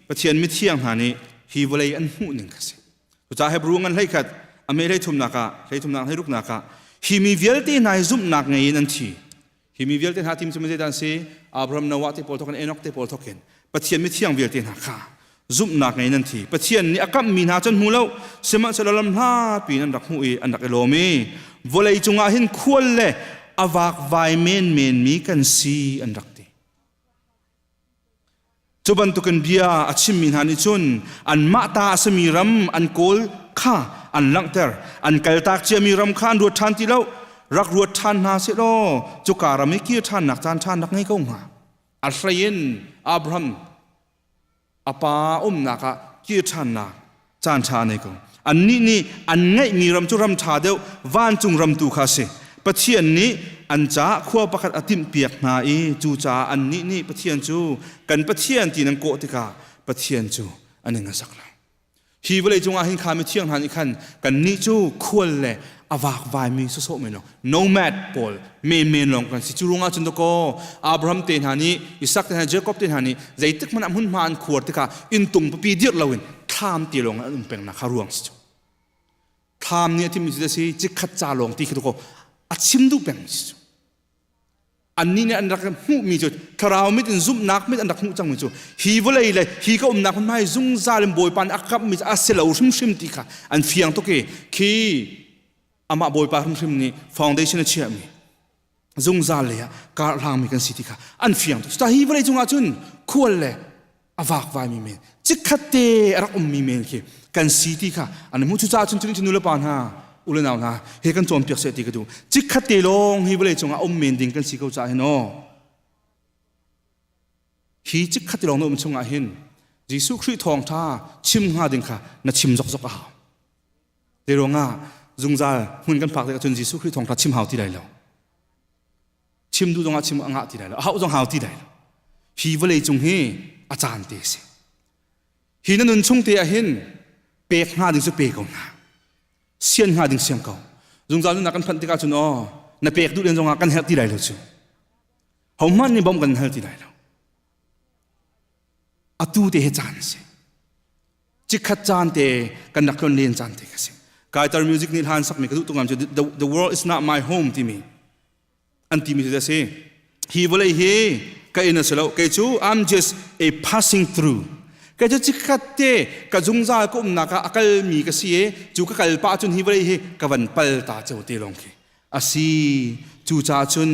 Pathian mithiang hna nih hi vawlei an hmuh ning kha si. Cucaah Hebru ngan 11 a me 33 ah 33 16 ah hi mi vialte hna hi zumhnak ngei in an thi. Hi mi vialte hna tim cu zeidah an si? Abraham, Noah te pawl thawk in Enoch te pawl thawk in Pathian mithiang vialte hna kha zumhnak ngei in an thi. Pathian nih a kamhmi hna cu an hmu lo, sihmanhsehlaw lam hlapi in an rak hmuh i an rak i lawm i vawlei cungah hin khual le a vakvai menmen mi kan si an rak ti. Cu bantukin bia a chimmi hna nih cun anmah ta a simi ram an kawl kha an langhter. An kaltak ciami ram kha an ruat ṭhan ti lo. Rak ruat ṭhan hna sehlaw cuka ram i kir ṭhannak caan ṭha rak ngei ko hnga. A hlei in Abraham a pa umnak ah kir ṭhannak caan ṭha a nei ko. Annih nih an ngeihmi ram cu ram ṭha deuh vancung ram tu kha a si. Pathian nih an caah khua pakhat a timhpiak hna i cucaah annih nih Pathian cu kan Pathian ti nan kawh tikah Pathian cu an i ngasak lo. Hi vawlei cungah hin kha mithiang hna nih khan kannih cu khual le a vakvaimi sawsawh men lawng nomad pawl menmen lawng kan si. Cu ruangah cun dakaw Abraham te hna nih, Isak te hna, Jacob te hna nih zeitik hmanh ah hmunhma an khuar tikah inntung pipi dirh loin thlam te lawng an um pengnak kha ruang si cu. Thlam nih a timi cu si cikhat ca lawng ti khi dakaw a chim duh peng si cu. Annih nih an rak hmuhmi cu thlarau mit in zumhnak mit an rak hmuh cangmi cu hi vawlei le hi ka umnak hmunhma hi zungzal in Bawipa nih a kamhmi cu a si lo hrimhrim ti kha an fiang tuk i khi amah Bawipa hrimhrim nih foundation a chiahmi zungzal lei ah karhlangmi kan si ti kha an fiang tuk. Cuta hi vawlei cungah cun khual le a vakvaimi men chikkhat te a rak ummi men khi kan si ti kha an hmuh. Cucaah cun cu nu le pa hna, u le nau hna he kan cawnpiak seh ti ka duh. Chikkhat te lawng hi vawlei cungah um men ding kan si ko caah hin aw, hi chikkhat te lawng na um chungah hin Jesuh Khrih thawngṭha chim hnga ding kha na chim zokzok a hau. Te ruangah zungzal hmun kan phak tikah cun Jesuh Khrih thawngṭha chim hau ti lai lo, chim duh zongah chim a ngah ti lai lo, a hauh zong hau ti lai lo. Hi vawlei cung hi a caan te si. Hi na nun chung te ah hin pek hnga ding cu pe ko hna, sian hnga ding siang ko. Zungzal nunnak kan phanh tikah cun aw, na pek duh len zongah kan herh ti lai lo cu, hohmanh nih bawmh kan hal ti lai lo. Atu te hi caan si, chikkhat caan te kan rak tlon len caan te ka si. Guitar music nih hlan sakmi ka duh tuk ngam cu the world is not my home timi an timi cu a si. Hi vawlei hi ka inn a si lo, kei cu I'm just a passing through. Kei cu chikkhat te ka zungzal ka umnak ah a kalmi ka si i cu ka kal pah cun hi vawlei hi ka van pal ta ceu te lawng khi a si. Cu caah cun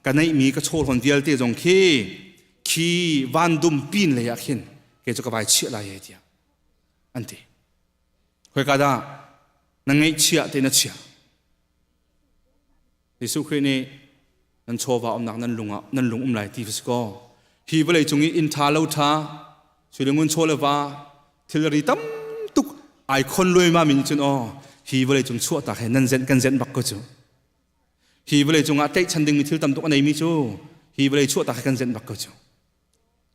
ka neihmi ka chawhlawn vialte zong khi khi vandum pin lei ah khin kei cu ka vai chiah lai e tiah an ti. Khoika dah na ngeihchiah te na chiah? Jesuh Khrih nih nan chawva umnak nan lung ah nan lung um lai ti si kaw, hi vawlei cung i inn ṭha lo ṭha sui ngun chaw le va thilri tam tuk ai khon luai ma min cun aw, hi vawlei cung chuah tak he nan zenh kan zenh bak ko cu. Hi vawlei cungah tlaihchan dingmi thil tam tuk a neimi cu hi vawlei chuah tak he kan zenh bak ko cu.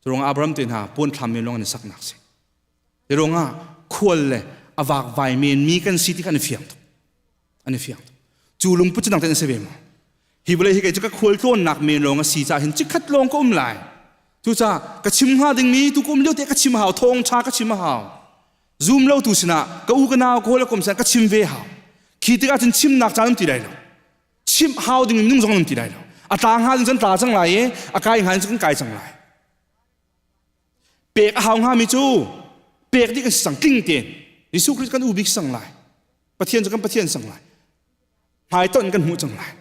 Cu Abraham te hna puan thlam men lawng an i saknak si. Hi ruangah khual le a vakvai men mi kan si ti kha an i fiang tuk. An i fiang tuk. Cu lungput cu nang ten si ve maw? Hi vawlei hi kei cu ka khual tlawnnak men lawng a si caah hin chikkhat lawng ka um lai. Cucaah ka chim hnga dingmi tu ka um lio te ka chim hau, thawng ṭha ka chim a hau. Zum lo tu sinah ka u ka nau ka hawi le kom sinah ka chim ve hau. Khi tikah cun chimnak caan um ti lai lo. Chimh hau ding minung zong um ti lai lo. A tla hnga ding cun tla cang lai i a kai hnga ding cun kan kai cang lai. Pek a hau hngami cu pek ding an si cang tling tein. Jesuh Christ kan u bik sang lai, Pathian cu kan Pathian sang lai, hmaitonh kan hmuh cang lai,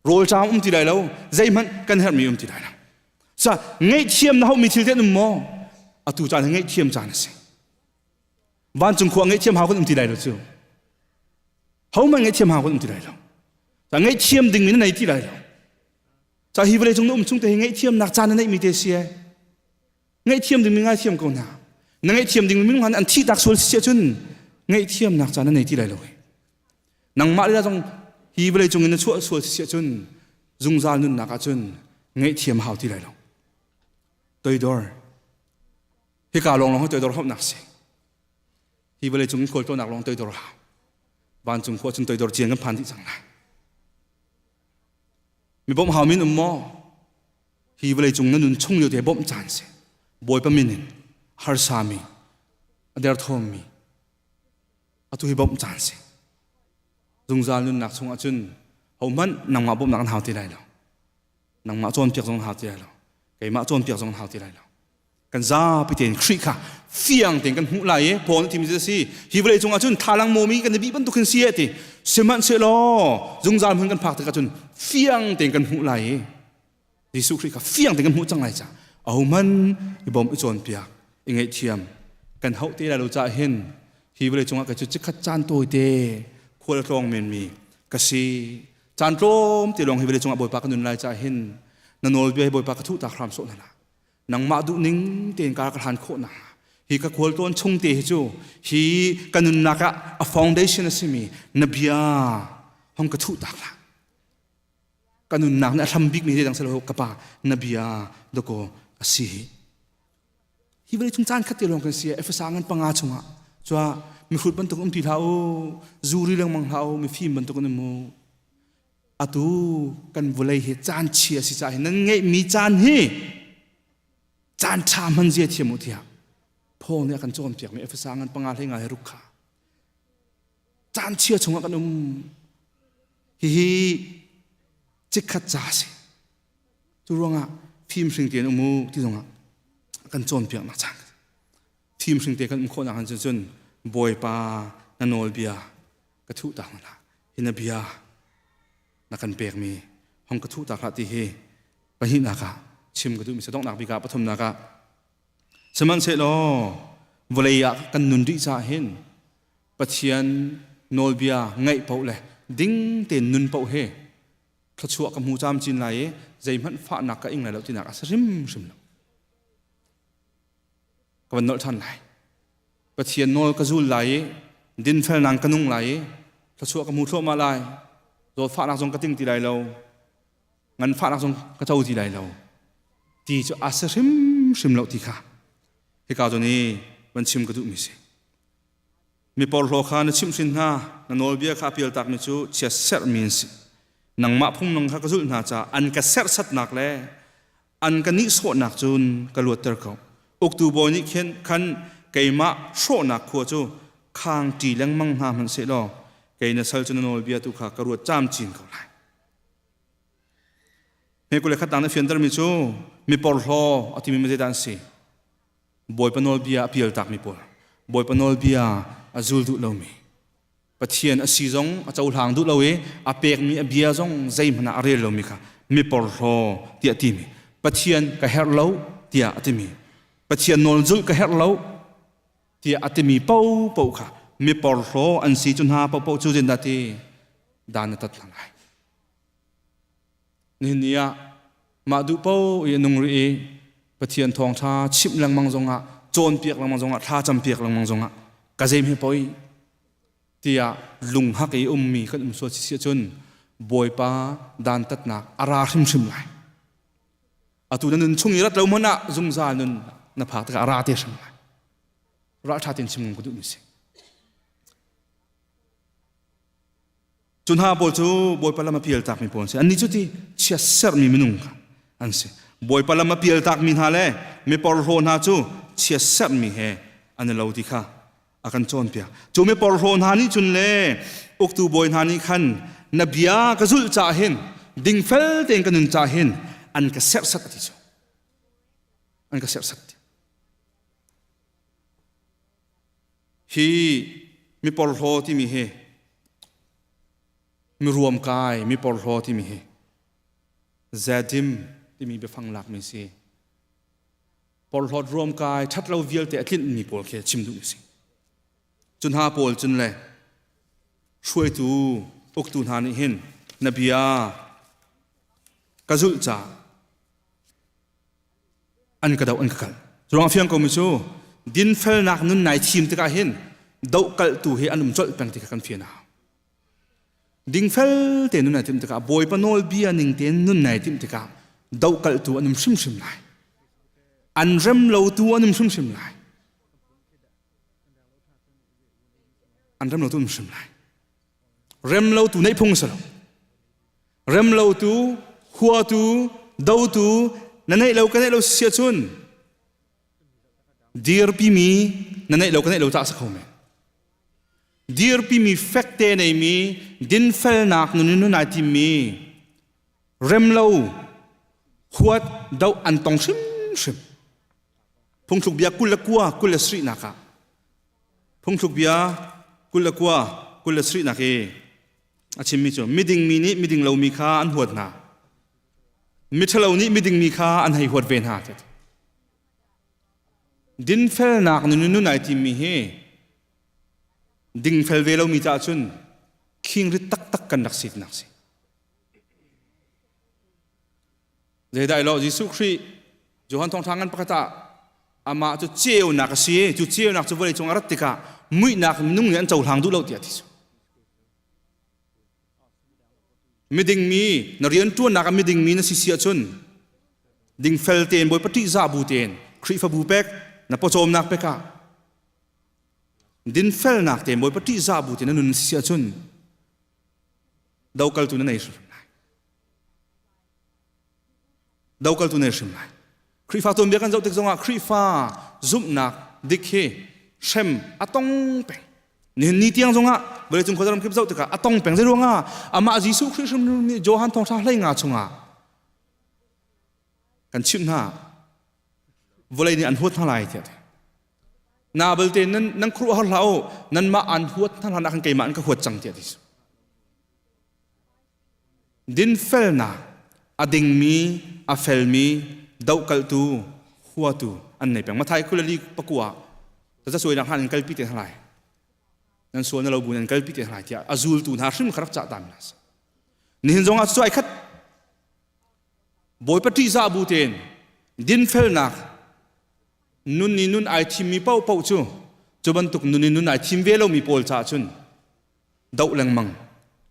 rawlṭam um ti lai lo, zeihmanh kan herhmi um ti lai lo. Sa ngaihthiam na haumi thil te an um maw? Atu caan hi ngaihthiam caan a si. Vancung khua ngaihthiam hau kan um ti lai lo cu. Hohmanh ngaihthiam hau kan um ti lai lo. Ta ngaihthiam dingmi na nei ti lai lo. Ca hi vawlei cung na um chung te hi ngaihthiamnak caan na neihmi te si e. Ngaihthiam dingmi ngaithiam ko hna. Na ngaihthiam dingmi minung han an thih tak sual si ahcun ngaihthiamnak caan na nei ti lai lo. Nangmah lila zong hi vawlei cung in na chuah sual si ahcun zungzal nunnak ahcun ngaihthiam hau ti lai lo. Toidor. Hika lawng lawng hi toidor hopnak si. Hi vawlei cung in khualtlawnnak lawng toidor hau. Vancung khua cun toidor cian kan phan dih cang lai. Mi bawmh hau min um maw? Hi vawlei cung na nun chung lio te bawmh caan si. Bawipa min in harsami, a derthawmmi, atu hi bawmh caan si. Zungzal nunnak chungah cun hohmanh nangmah bawmhnak an hau ti lai lo. Nangmah cawnpiak zong an hau ti lai lo. Keimah cawnpiak zong an hau ti lai lo. Kan zapi tein Khrih kha fiang tein kan hmuh lai i Paul nih timi cu a si. Hi vawlei cungah cun thalang mawmi kan i bih bantuk hin si e ti. Sihmanhsehlaw zungzal hmun kan phak tikah cun fiang tein kan hmuh lai i Jesuh Khrih kha fiang tein kan hmuh cang lai ca ahohmanh i bawm i cawnpiak i ngaihthiam kan hauh te lai lo caah hin hi vawlei cungah ka cu chikkhat caan tawite khual a tlawng menmi ka si. Caan tlawm te lawng hi vawlei cungah Bawipa ka nun lai caah hin na nawlbia hi Bawipa ka thuh tak hram sawh hna lah. Nangmah duhning tein kar ka hlan khawh nakhnga hi ka khualtlawn chung te hi cu hi ka nunnak ah a foundation a simi na bia hong ka thuh tak hlah. Ka nunnak nih a hlam bikmi zeidang si lo, ka pa, na bia dakaw a si. Hi vawlei cung caan khat te lawng kan si. Efesa ngan panga chungah cua. Mihrut bantuk um ti hlah u. Zuri lengmang hlah u. Mifim bantuk in um u. Atu kan vawlei hi caan chia si caah hin nan ngeihmi caan hi caan ṭha hman zia thiam u tiah Paul nih a kan cawnpiakmi Efesa ngan panga hlei nga he ruk kha caan chia chungah kan um. Hihi chikkhat ca a si. Cu ruangah fimhring tein um u ti zongah a kan cawnpiaknak caan. Fimhring te kan um khawhnak han cun Bawipa na nawlbia ka thuh ta hna hi na bia na kan pekmi hong ka thuh ta hlah ti hi pahnihnak ah chim ka duhmi donghnak bik ah pathumnak ah sihmanhsehlaw vawlei ah kan nun rih caah hin Pathian nawlbia ngaih paoh le ding tein nun paoh hi thluachuah ka hmu camcin lai i zeihmanh fahnak ka ing lai lo tinak a si hrimhrim lo. Ka van nolh ṭhan lai. Pathian nawl ka zul lai i dinfelnak ka nung lai i thluachuah ka hmu thluahmah lai. Zawtfahnak zong ka ting ti lai lo. Nganfahnak zong ka co ti lai lo. Ti cu a si hrimhrim lo ti kha hika zawn i van chim ka duhmi si. Mi porhlaw kha na chimhhrin hna, na nawlbia kha a pialtakmi cu chiatserhmi an si. Nangmah phunglam kha ka zulh hna caah an ka serhsatnak le an ka nihsawhnak cun ka luatter ko. Uktu bawi nih khin khan keimah hrawhnak khua cu khang ṭi lengmang hna hmanh sehlaw kei na sal cu na nawlbia tu kha ka ruat camcin ko lai. Hme kul le khat na fiantermi cu mi porhlaw a timi zeidah an si? Bawipa nawlbia a pialtakmi pawl, Bawipa nawlbia a zul duh lomi, Pathian a si zong a cohlang duh lo i a pekmi a bia zong zeihmanh ah a rel lomi kha mi porhlaw tiah timi, Pathian ka herh lo tiah a timi, Pathian nawl zulh ka herh lo tiah a timi paohpaoh kha mi porhlaw an si cu hna paohpaoh cu zeitindah ti dan na tat hna lai. Nihin ni ah mah duh paoh i a nung rih i Pathian thawngṭha chimh lengmang zongah cawnpiak lengmang zongah thla campiak lengmang zongah ka zeim hi poi tiah lunghak i ummi kan um sual si ahcun Bawipa dantatnak a ra hrimhrim lai. Atu na nun chung i rat lo hmanh ah zungzal nun na phak tikah a ra te hrim lai. Ralṭha tein chim ka duhmi si. Cu hna pawl cu Bawipa lam a pialtakmi pawl an si. Annih cu ti chiatserhmi minung kha an si. Bawipa lam a pialtakmi hna le miporhlaw hna cu chiatserhmi he an i lo ti kha a kan cawnpiak. Cu miporhlaw hna nih cun le uktu bawi hna nih khan na bia ka zulh caah hin dingfel tein ka nun caah hin an ka serhsat a ti cu. An ka serhsat. Hi miporhlaw timi hi miruamkai miporhlaw timi hi zedim timi biafang lakmi si. Porhlawt ruamkai ṭhatlo vialte a tlinhmi pawl khi chim duhmi si. Cu hna pawl cun le hruaitu uktu hna nih hin na bia ka zulh caah an ka doh an ka kalh curuang fiang komi cu dinfelnak nun nai thim tikah hin dohkalhtu hi an um colh peng ti kha kan fian a hau dingfel te nun nai timh tikah bawipa nawlbia ning tein nun nai timh tikah dohkalhtu an um hrimhrim lai an rem lotu an um hrimhrim lai an rem lotu um hrim lai rem lotu neih phung si lo Remlotu, huatu, dotu na neih lo ka neih lo si ahcun dirpimi na neih lo ka neih lo cah a si kho men. Dirpimi fekte neimi dinfelnak nun in nun ai timmi remlo huat doh an tong hrimhrim. Phungthluk bia 29 27 nak ah Phungthluk bia 29 27 nak i A chimmi cu miding mi nih miding lomi kha an huat hna. Miṭhalo nih miding mi kha an hei huat ve hna. Dinfelnak nun nun ai timmi hi dingfel ve lomi caah cun khingrit taktak kan rak siknak si. Zeidah ilo Jesuh Khrih Johan thawngṭha ngan pakhat ah amah cu ceunak a si cu ceunak cu vawlei cung a rat tikah muihnak minung nih an cohlang duh lo tiah a ti. Miding mi na rianṭuannak ah miding mi na si si ahcun dingfel tein Bawipa ṭihzah bu tein Khrihfabu pek na pawcawmnak pek ah. Dinfelnak te Bawipa ṭihzah bu te na nun si ahcun dokaltu na nei hrimhrim lai. Dokaltu nei hrim lai. Khrihfa tuanbia kan zoh tik zongah Khrihfa zumhnak dik hi hrem a tong peng. Nihin ni tiang zongah vawleicung khuazaram kip zoh tikah a tong peng. Zeiruangah amah Jesuh Khrih hrim nih Johan thawngṭha hlei nga chungah kan chimh hna vawlei nih an huat hna lai tiah na balte nan nan khuaruahhar hlah u nanmah an huat hna hlan ah khan keimah an ka huat cang tiah ti dinfelnak a dingmi a felmi dohkalhtu huatu an nei peng Mathai 24 ta suainak hlan in kalpi te hna lai nan sual na lo bu nan kalpi te hna lai tiah a zultu hna hrim kha rak cah ta mi hna nihin zong ah cu ai khat Bawipa ṭihzah bu tein dinfelnak nun i nun ai thimmi paohpaoh cu cu bantuk nun i nun ai thim ve lomi pawl caah cun doh lengmang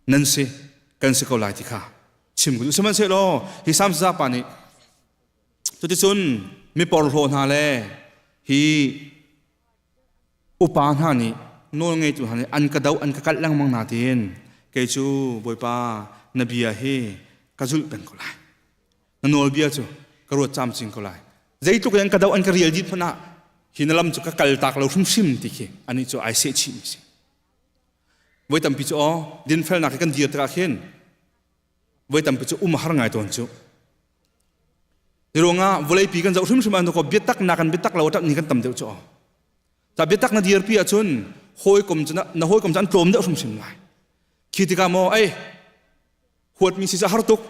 nan si kan si ko lai ti kha chim ka duh. Sihmanhsehlaw hi Salm pa nih cuticun mi porhlaw hna le hi Upa hna nih nawlngeitu hna nih an ka doh an ka kalh lengmang nain kei cu Bawipa na bia hi ka zulh peng ko lai. Na nawlbia cu ka ruat camcin ko lai. Zeitluk in an ka doh an ka rial dih hmanh ah hi na lam cu ka kal tak lo hrimhrim ti khi anih cu ai seh chih mi si. Voi tampi cu aw dinfelnak hi kan dir tikah khin voi tampi cu um a har ngai tawn cu. Ruangah vawleipi kan zoh hrimhrim ah ko biatak nak kan biatak lo ṭap ni kan tam deuh cu. Ta biatak na dirpi ahcun hawikom cu na hawikom cu an tlawm deuh hrimhrim lai. Khi tikah maw ei huatmi si ca har tuk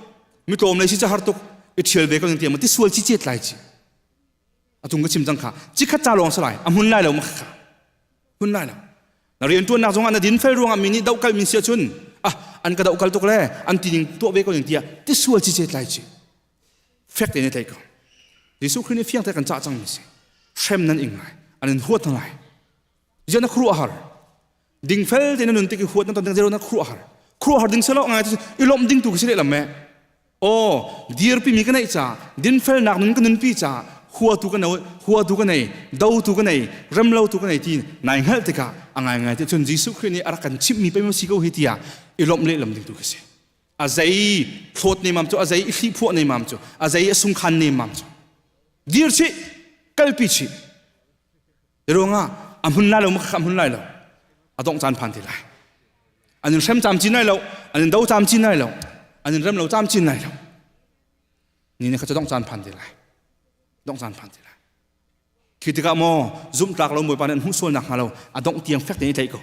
mi tlawm lei si ca har tuk i ṭhial ve ko ning tiang ti sual ci cet lai ci. A cung ka chim cang kha cikhat ca lawng salai a hmun lai lo ma kha hmun lai lo. Na rianṭuannak zongah na dinfel ruangah mi nih dohkal min si ahcun ah an ka dohkal tuk le an ti ning tuah ve ko ning tiah ti sual ci cet lai ci. Fek tein i tlaih ko. Jesuh Khrih nih fiang te kan cah cangmi si. Hrem nan ing lai. An in huat hna lai. Ziah na khuaruah har. Dingfel tein na nun tik i huat na ton ding zero na khuaruah har. Khuaruah har ding selo ngai i lawmh ding tu khi si lehlam me. Aw, dirpi mi ka neih ca, dinfelnak nun ka nunpi ca, huatu ka nei, huatu ka nei, dotu ka nei, remlotu ka nei ti nai hngalh tikah a ngaingai ti cun Jesuh Khrih nih a rak kan chimhmi pei maw si ko hi tiah i lawmh lehlam ding tu khi si. A zei thlawt nemam cu, a zei i hlihphuah nemam cu, a zei a sungkhan nemam cu. Dir chih, kalpi chih. Ruangah a hmun lai lo ma a hmun lai lo. A dongh caan phan ti lai. An in hrem cam cin lai lo, an in do cam cin lai lo, an in rem lo cam cin lai lo. Ni ne kha cu dongh caan phan ti lai. Dongh caan phan ti lai. Khi tikah maw zumhtlak lo Bawipa nih an hmuh sual nak hnga lo a dongh tiang fek tein i tlaih ko.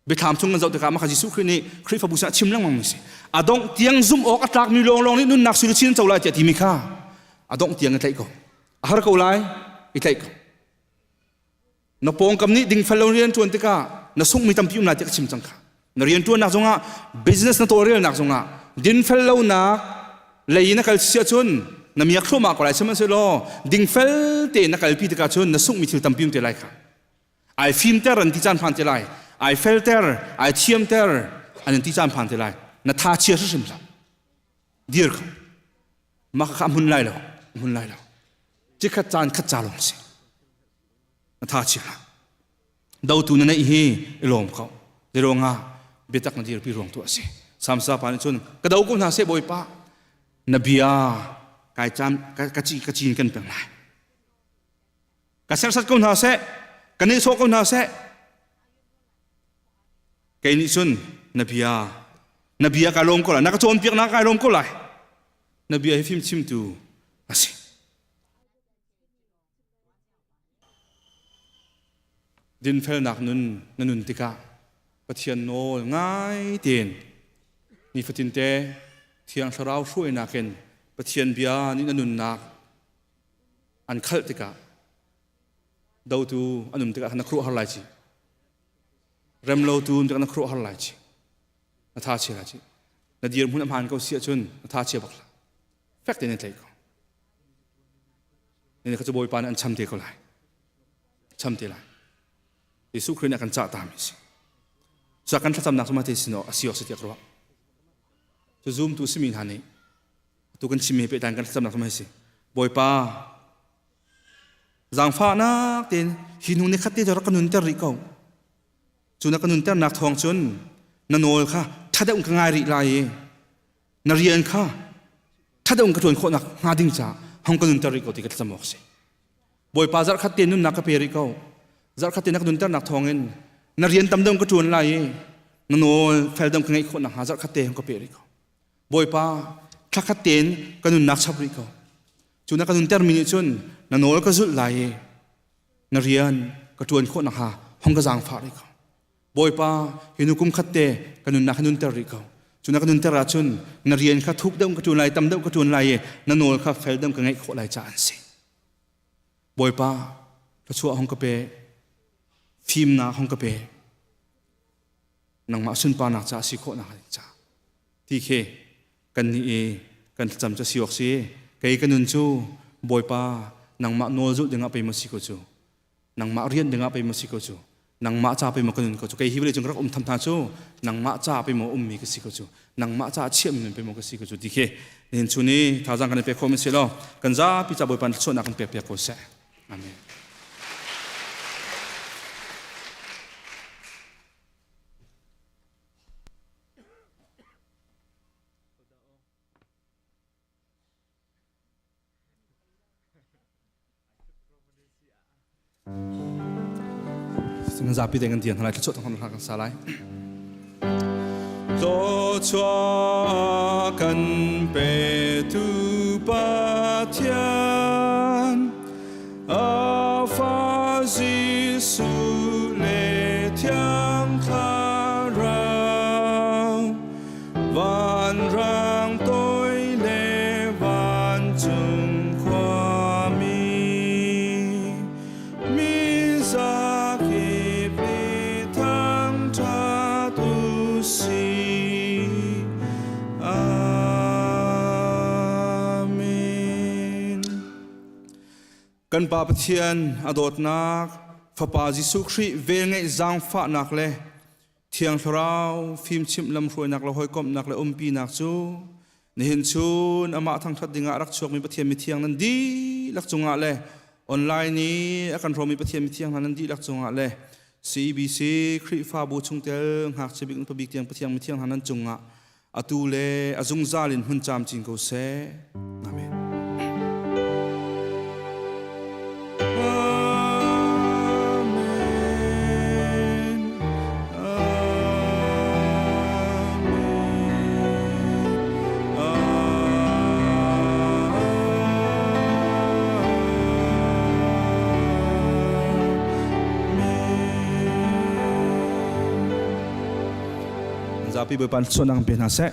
Biathlam chung kan zoh tikah mah kha Jesuh Khrih nih Khrihfabu sinah chim lengmang mi si. A dongh tiang zumh awk a tlakmi lawnglawng nih nunnak sui luchin co lai tiah timi kha a dongh tiang i tlaih ko. A har ko lai, i tlaih ko. Na pawngkam nih dingfel lo rian ṭuan tikah na sunghmi tampi um lai tiah ka chim cang kha. Na rianṭuannak zongah business na tawlrelnak zongah dinfel lonak lei na kal si ahcun na miak thluahmah ko lai sihmanhsehlaw dingfel tein na kalpi tikah cun na sunghmi thil tampi um te lai kha. Ai fimter an ti caan phan te lai. Ai felter, ai thiamter an in ti caan phan te lai. Na tha chia hrimhrim hlah. Dir kho. Mah kha hmun lai lo. Hmun lai lo. Cikhat caan khat ca lawng si. Na tha chia hlah. Dotu na neih hi i lawm ko. Zeiruangah biatak na dirpi ruang tu a si. Samsa pa nih cun ka do ko hna seh Bawipa. Na bia kai cam ka ci ka cin kan peng lai. Ka serhsat ko hna seh, ka nehsawh ko hna seh. Kei nih cun na bia, na bia ka lawm ko lai, na ka cawnpiaknak kai lawm ko lai. Na bia hi fimchimtu a si. Dinfelnak nun na nun tikah Pathian nawl ngai tein nifatinte Thiang Thlarau hruainak in Pathian bia nih na nunnak an khalh tikah dotu an um tikah na khuaruahhar lai ci remlotu um tikah na khuaruahhar lai ci na tha chia lai ci na dirhmun a hmaan ko si ahcun na tha chia bak hlah fek tein na tlaih ko ne kha cu Bawipa nih an cham te ko lai cham te lai Jesuh Khrih nih a kan cah ta mi si cu kan thlacamnak cu mah te sin a si awk si tiah ka ruah cu zumtu simi hna nih Tu kan chimmi pehtlai kan thlacamnak cu mah hi si. Bawipa, Zaangfahnak tein hi hnu ni khat te cu rak ka nunter rih ko. Cu na ka nunternak thawng cun na nawl kha ṭha deuh in ka ngai rih lai i na rian kha ṭha deuh in ka ṭuan khawhnak hnga ding caah hong ka nunter rih ko ti ka thlacam awk a si. Bawipa zarhkhat te nunnak ka pe rih ko. Zarhkhat te na ka nunternak thawngin na rian tam deuh in ka ṭuan lai i na nawl fel deuh ka ngeih khawh nakhnga zarhkhat te hong ka pe rih ko. Bawipa thlakhat tein ka nunnak chap rih ko. Cu na ka nuntermi nih cun na nawl ka zulh lai i na rian ka ṭuan khawh nakhnga hong ka zaangfah rih ko. Bawipa, hi nu kum khat te ka nunnak hi nunter rih ko. Cu na ka nunter ahcun na rian kha thuk deuh ka ṭuan lai, tam deuh ka ṭuan lai i na nawl kha fel deuh ka ngeih khawh lai caah an si. Bawipa, thluachuah hong ka pe, fimnak hong ka pe, nangmah sunparnak caah si khawhnak ding caah ti khi kan nih i kan thlacam cu si awk si. Kei ka nun cu Bawipa nangmah nawl zulh dingah pei maw si ko cu nangmah rian dingah pei maw si ko cu nangmah ca pei maw ka nun ko cu kei hi vawlei cung ka rak um tham hna cu nangmah ca pei maw ummi ka si ko cu nangmah ca chiahmi nun pei maw ka si ko cu ti khi nihin chun i thazaang kan i pek khawh mi si law kan zapi ca Bawipa thluachuahnak kan pek piak ko seh. Amen. Nan zapi te kan dian hna lai thluachuah thawng hna kan sa lai. Thluachuah kan petu Pathian a fa Jesuh le Thiang Thlarau Vanrang toi le vancung khuami mi zakip nih thangṭhat u sih. Amen. Kan Pa Pathian a dawtnak, Fapa Jesuh Khrih velngeih zaangfahnak le Thiang Thlarau fimchimh lamhruainak le hawikomhnak le umpinak cu nihin chun amah thangṭhat dingah a rak chuakmi Pathian mithiang nan dihlak cungah le online i a kan hrawmmi Pathian mithiang hna nan dihlak cungah le CBC Khrihfabu chungtel ngakchia bik pabik tiang Pathian mithiang hna nan cungah atu le a zungzal in hmun camcin ko seh. Amen. Amen. Amen. Zapi Bawipa suanang pe hna seh.